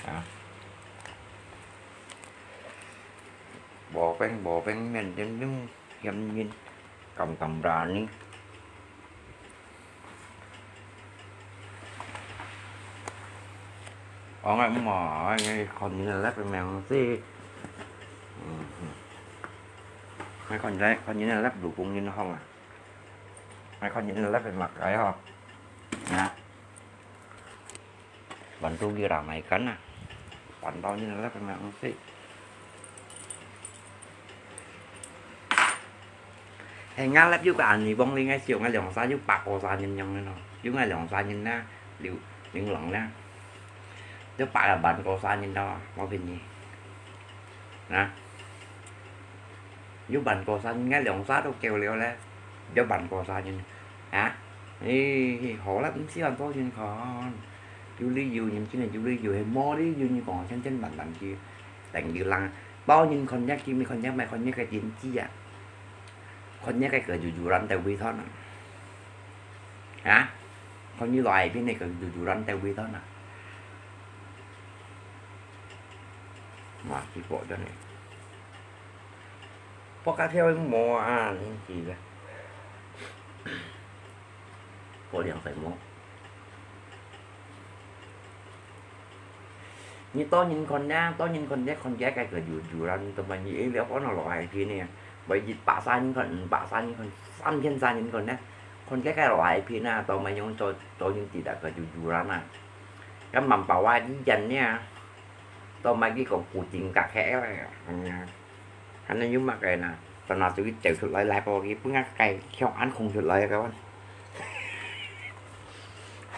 啊，無冰無冰面真正險人，敢敢berani。 哦，𠊎毋好，𠊎看人个left个名字。嗯，嗯。𠊎看人，看人个left，老公人好啊。𠊎看人个left个麼个吼。啊。 Bantu kira maikan啊，辦到你那个咩東西。係，𠊎left有個恁樣幫你个笑，𠊎兩三有八個三人樣个咯，有𠊎兩三人啦，流，流浪啦，有八個半個三人咯，無騙你。啊？有萬過三，人家兩儕都夠了咧，有萬過三人啊？誒，好啦，毋使萬過人看。有理由，人真係有理由，係無理由，你講千千萬萬句，等於人，包人看一句，咪看一，咪看一个點子啊，看一个个就有人在尾端啊。啊？看你來邊那个就有人在尾端啊。哇，結果真係。 我家條毛啊，年紀个，過兩歲毛。你多人看呢，多人看呢，看這个个有有啦，你都問你一了安到來片呢，為一百三人看，五百三人看，三千三人看呢，看這个來片啊，都問用做做人知道个有有啦嘛。咁萬寶啊，以前呢，都問佢講古今隔開了，嗯呀。 還能有麼个呢？就拿出去走出來，來，把佢分佢个向安空出來个。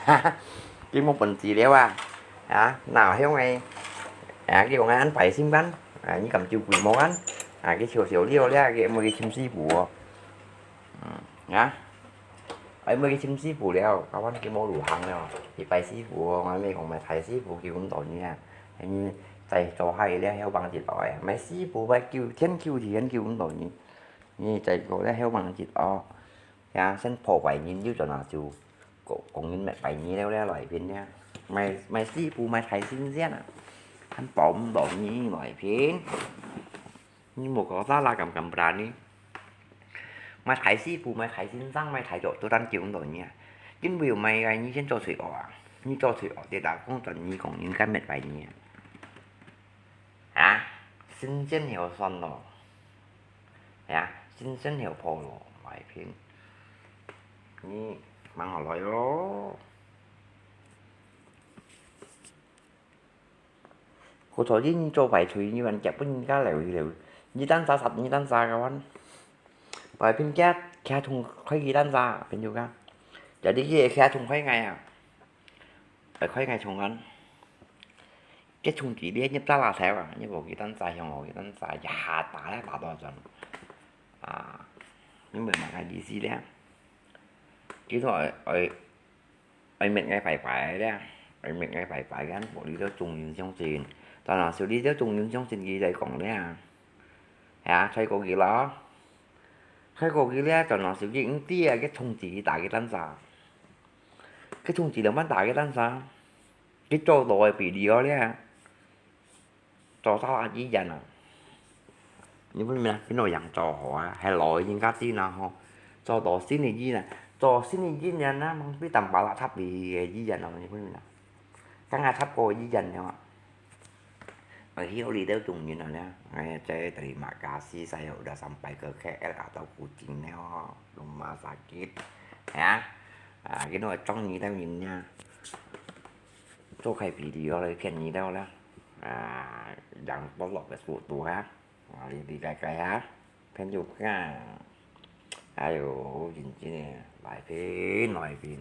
哈哈，佢無本事了啊！啊，哪向个？啊，佢用安排心肝，啊，你敢就鬼無安？啊，佢笑笑了了，佢無去尋師傅哦。嗯，啊。 哎，愛去尋師傅了，該下佢無路行了，去拜師傅哦，𠊎姆講買大師傅救毋到你啊，你再做下去了，曉幫一到哎，買師傅買救，天救地，天救毋到你，你再過了，曉幫一到，呀，先破壞人，又轉下就講，講人滅拜你了，了，來一遍了，買，買師傅買大神仙啊，還保毋到你，來一遍。 你無搞啥啦，敢敢berani？買大師傅，買大先生，買大doctor，都救毋到你啊！因為有買个，你先做罪惡啊！你做罪惡，你打工賺，你講人家滅拜你啊！啊？神仙曉算咯，呀，神仙曉破咯，來一遍，你慢下來咯。 Kau thô你做壞事，你還夾分人家留一留，你單儕殺你單儕个話，擺平佢，佢同開佢單儕，朋友个。Jadi佢，佢同開𠊎啊，擺開𠊎同安。佢同佢咧，你打啦頭啊，你無佢單儕，向我佢單儕，一下打咧打到轉。啊，你明白𠊎意思咧？佢說愛，愛 愛滅𠊎拜拜咧，愛滅𠊎拜拜，𠊎無理到眾人相信。但係小李到眾人相信，佢在講咧，係啊，吹過佢咯，吹過佢咧，但係小李毋知啊，佢通知佢打佢單儕，佢通知兩班打佢單儕，佢做到个比例哦咧。 做到啊，醫院啊。你分明啊，邊度人做好啊？係老人家知啦吼。做到心理醫院，做心理醫院啊，吂比當巴拉插个醫院啊，你分明啊？剛剛插過醫院了啊。哎，有哩都中人啊呢。哎，這dari Makassi saya udah sampai ke K L atau Kuching呢吼，rumah sakit，係啊。啊，佢都中意到人呢。 做開video來騙你兜啦。啊，人都落个速度哈，啊，你理解解哈，騙就騙。哎喲，認真个，來騙來騙。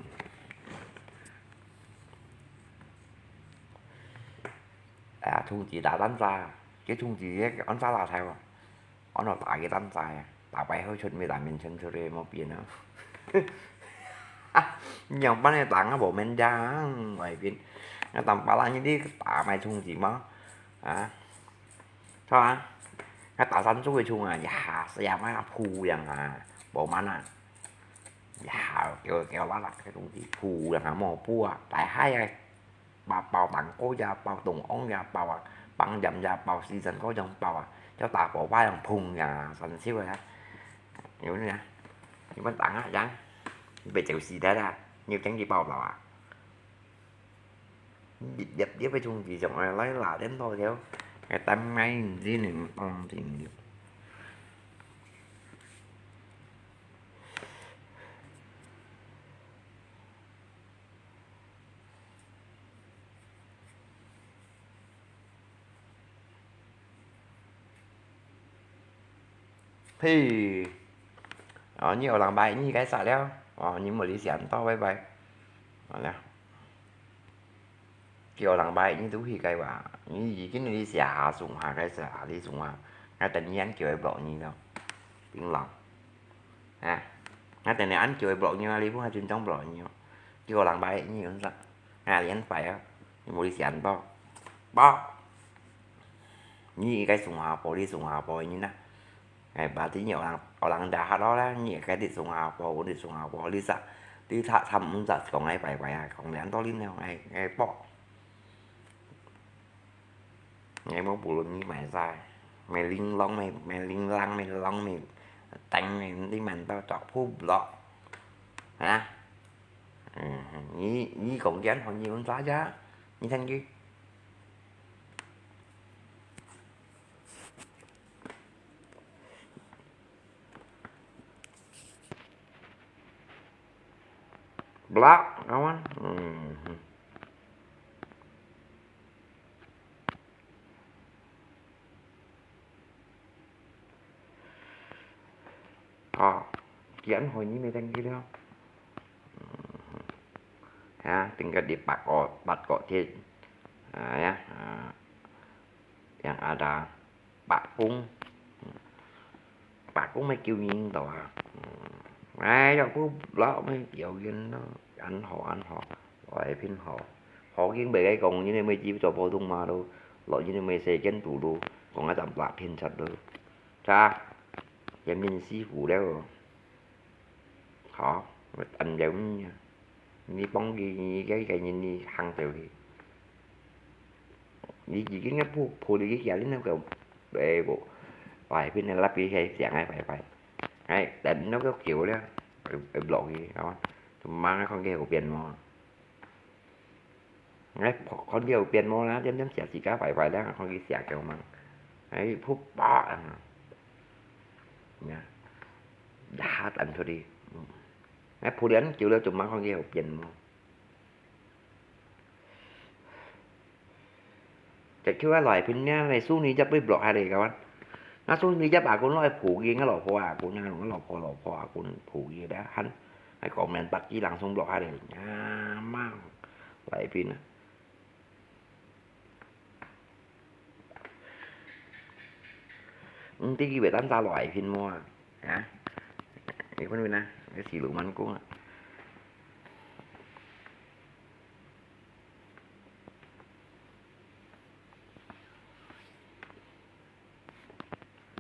啊，通知打單儕，佢通知个安儕打頭啊？ 安到打佢單儕啊，打敗好出面大面前出去無變啊。仰般个打啊無面樣，外邊，啊，當巴拉你啲打埋蟲子嘛，啊，係嘛？啊，打山豬个蟲啊，一下死啊，嘛噗樣啊，無慢啊，一下叫叫啦啦个東西，噗樣啊，無噗啊，大海啊！ 包包蛋糕呀，包凍黃呀，包啊，包鹽呀，包四神糕樣包啊，叫打火把樣嘭呀，生鏽啊。有呢，你們打啊，樣，你被走死的啦，你有經濟報導啊？你你你被通知上來來啦，點多條，該單買你呢，當定了。 嘿，哦，你有人拜你該啥了？哦，你莫理想到拜拜。好了。叫人拜你都去該哇，你已經你寫下送下該寫下你送下，該等你還叫佢落你了。檳榔。啊，𠊎等你恁久个block你啊，你不還真正block你哦。結果人擺你有啥？啊，連擺啊，你無你想到，包。你一個新加坡，你新加坡个人啊，哎，把你有人有人打下落啦，你一個你新加坡，我你新加坡，你啥？你他他們毋使講哎拜拜啊，講兩道理呢，哎哎包。 Ngày mốt bù lùn như mày sai. Mày linh lông, mày, mày linh lăng, mày lông, mày tánh, mày đi màn tao chọc phú lọ. Hả? Ừ, ý, ý cũng gắn họ nhiều xa chứ. Như thanh chứ. Black, kawan. Hmm. Có. Chỉ ăn hồi như mày đang kia đó. Ha, tinggal di Pakok, Pakok Thit. Ha, ya. Ha. Yang ada Pakung. Pakung mày kêu yên đó à. Ai, cho cô lọ mày kêu yên đó. Ăn họ, ăn họ. Ôi, phiên họ. Họ yên bề cái công như này mày chỉ cho phổ thông mà đâu. Lọ như này mày sẽ chân tủ đâu. Còn cái tạm lạ phiên thật đâu. Cha, em nhìn sĩ phủ đâu. Khó, ăn đâu nha. Ni bóng đi, ni cái, cái nhìn ni hàng tèo hi. Ni chỉ cái ngáp phù, phù đi cái kia, nó cái, ê, bộ, phải, bên này lắp cái, cái, cái, cái, phải, phải. Đấy, đánh nó cái kiểu đó. Em, em lộn đi, không? Tụi má nó không kêu biển mà. Ngai, คนเดียวเปลี่ยนโมนะ เตรียมๆ เสียสีก้าไปๆ แล้ว คนที่เสียเกี่ยวมัง ไอ้ผู้ปะ อ่ะ เนี่ย ดาดอันเท่าดี อืม ไอ้ผู้เรียนเกี่ยวแล้ว จุ่มมา คนเดียวเปลี่ยนโม จะคิดว่าหลายพินเนี่ย ในสู้นี้จะไปบล็อกให้เลยครับว่า Ngã xuống đi giáp à, cũng nói phủ kia, ngã lọ phò à, cũng nhà ngã lọ phò, lọ phò à, cũng phủ kia đã, hẳn. Ai có men bắt chỉ lăng xuống block hai đấy, nhà mang. Lại pin à. Ừ, tí kia về tán ta loại pin mua. Hả? Cái con pin à, cái xì lụ mắn cũng à.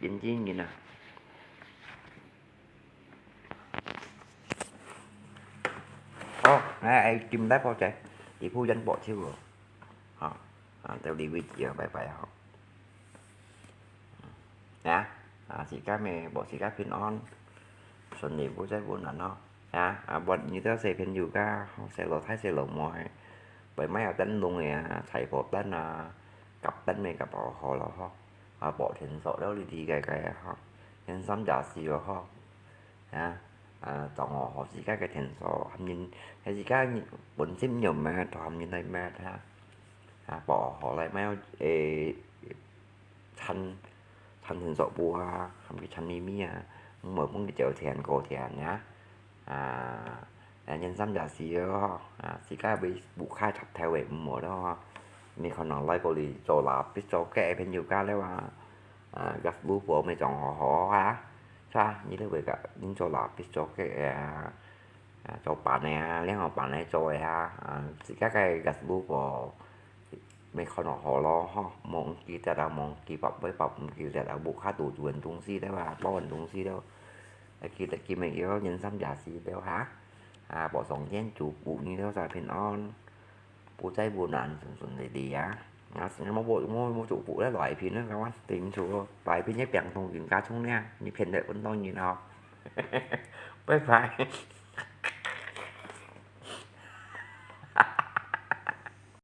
Yên chí nhìn à. Ồ, nè, ai chim đáp bao chạy. Thì phu dân bỏ chiêu rồi. Hả? À, tao đi với chị ở bài bài hả? Nè, à, chị cá mẹ bỏ chị cá phiên on. Xuân niệm của trái vốn là nó. Nè, à, bọn như tao sẽ phiên dù cá, sẽ lột thái sẽ lột mỏi. Bởi máy ở tấn lùng nè, chạy phổ tấn à, cặp tấn mẹ cặp họ họ lọ ho. À, bỏ thiện sọ đó đi đi cái cái ho. Nhân sắm giả xì rồi ho. Ha, à, tổng họ họ chỉ cái cái thiện sọ, hàm nhân, cái gì cái vốn sim nhiều mà, thọ hàm nhân này mà, ha. À, bỏ họ lại mà, ê, chăn, chăn thiện sọ bùa, hàm cái chăn mi mi à, mở cũng cái chợ thiện, cổ thiện nhá. À, à, nhân sắm giả xì đó, à, xì cái bị bù khai chặt theo vậy, mở đó. Mình còn nói lại có lý do là biết cho cái bên nhiều cái đấy mà. À, gấp lũ bộ mẹ chọn họ họ hả? Sa, như thế vậy cả, những cho là biết cho cái, à, à, cho bạn này, à, lấy họ bạn này cho à, à, chỉ các cái gấp lũ bộ mẹ con họ họ lo ho, mong kia ta đã mong kia bọc với bọc kia ta đã buộc khá tủ chuẩn tung si đấy mà, bao ẩn tung si đâu. Ai kia ta kia mẹ kia nhân sắm giả si đâu hả? À, bỏ sóng chén chủ cụ như thế sao phiền on. Bố cháy bố nạn sùng sùng để đi á. Ngã ngã mô bộ mô mô chủ cụ đã loại phiền nữa các bạn. Tình chủ loại phiền nhất bèn thông dừng cá sung nha. Như phiền đợi vẫn đau như nào. Bye bye.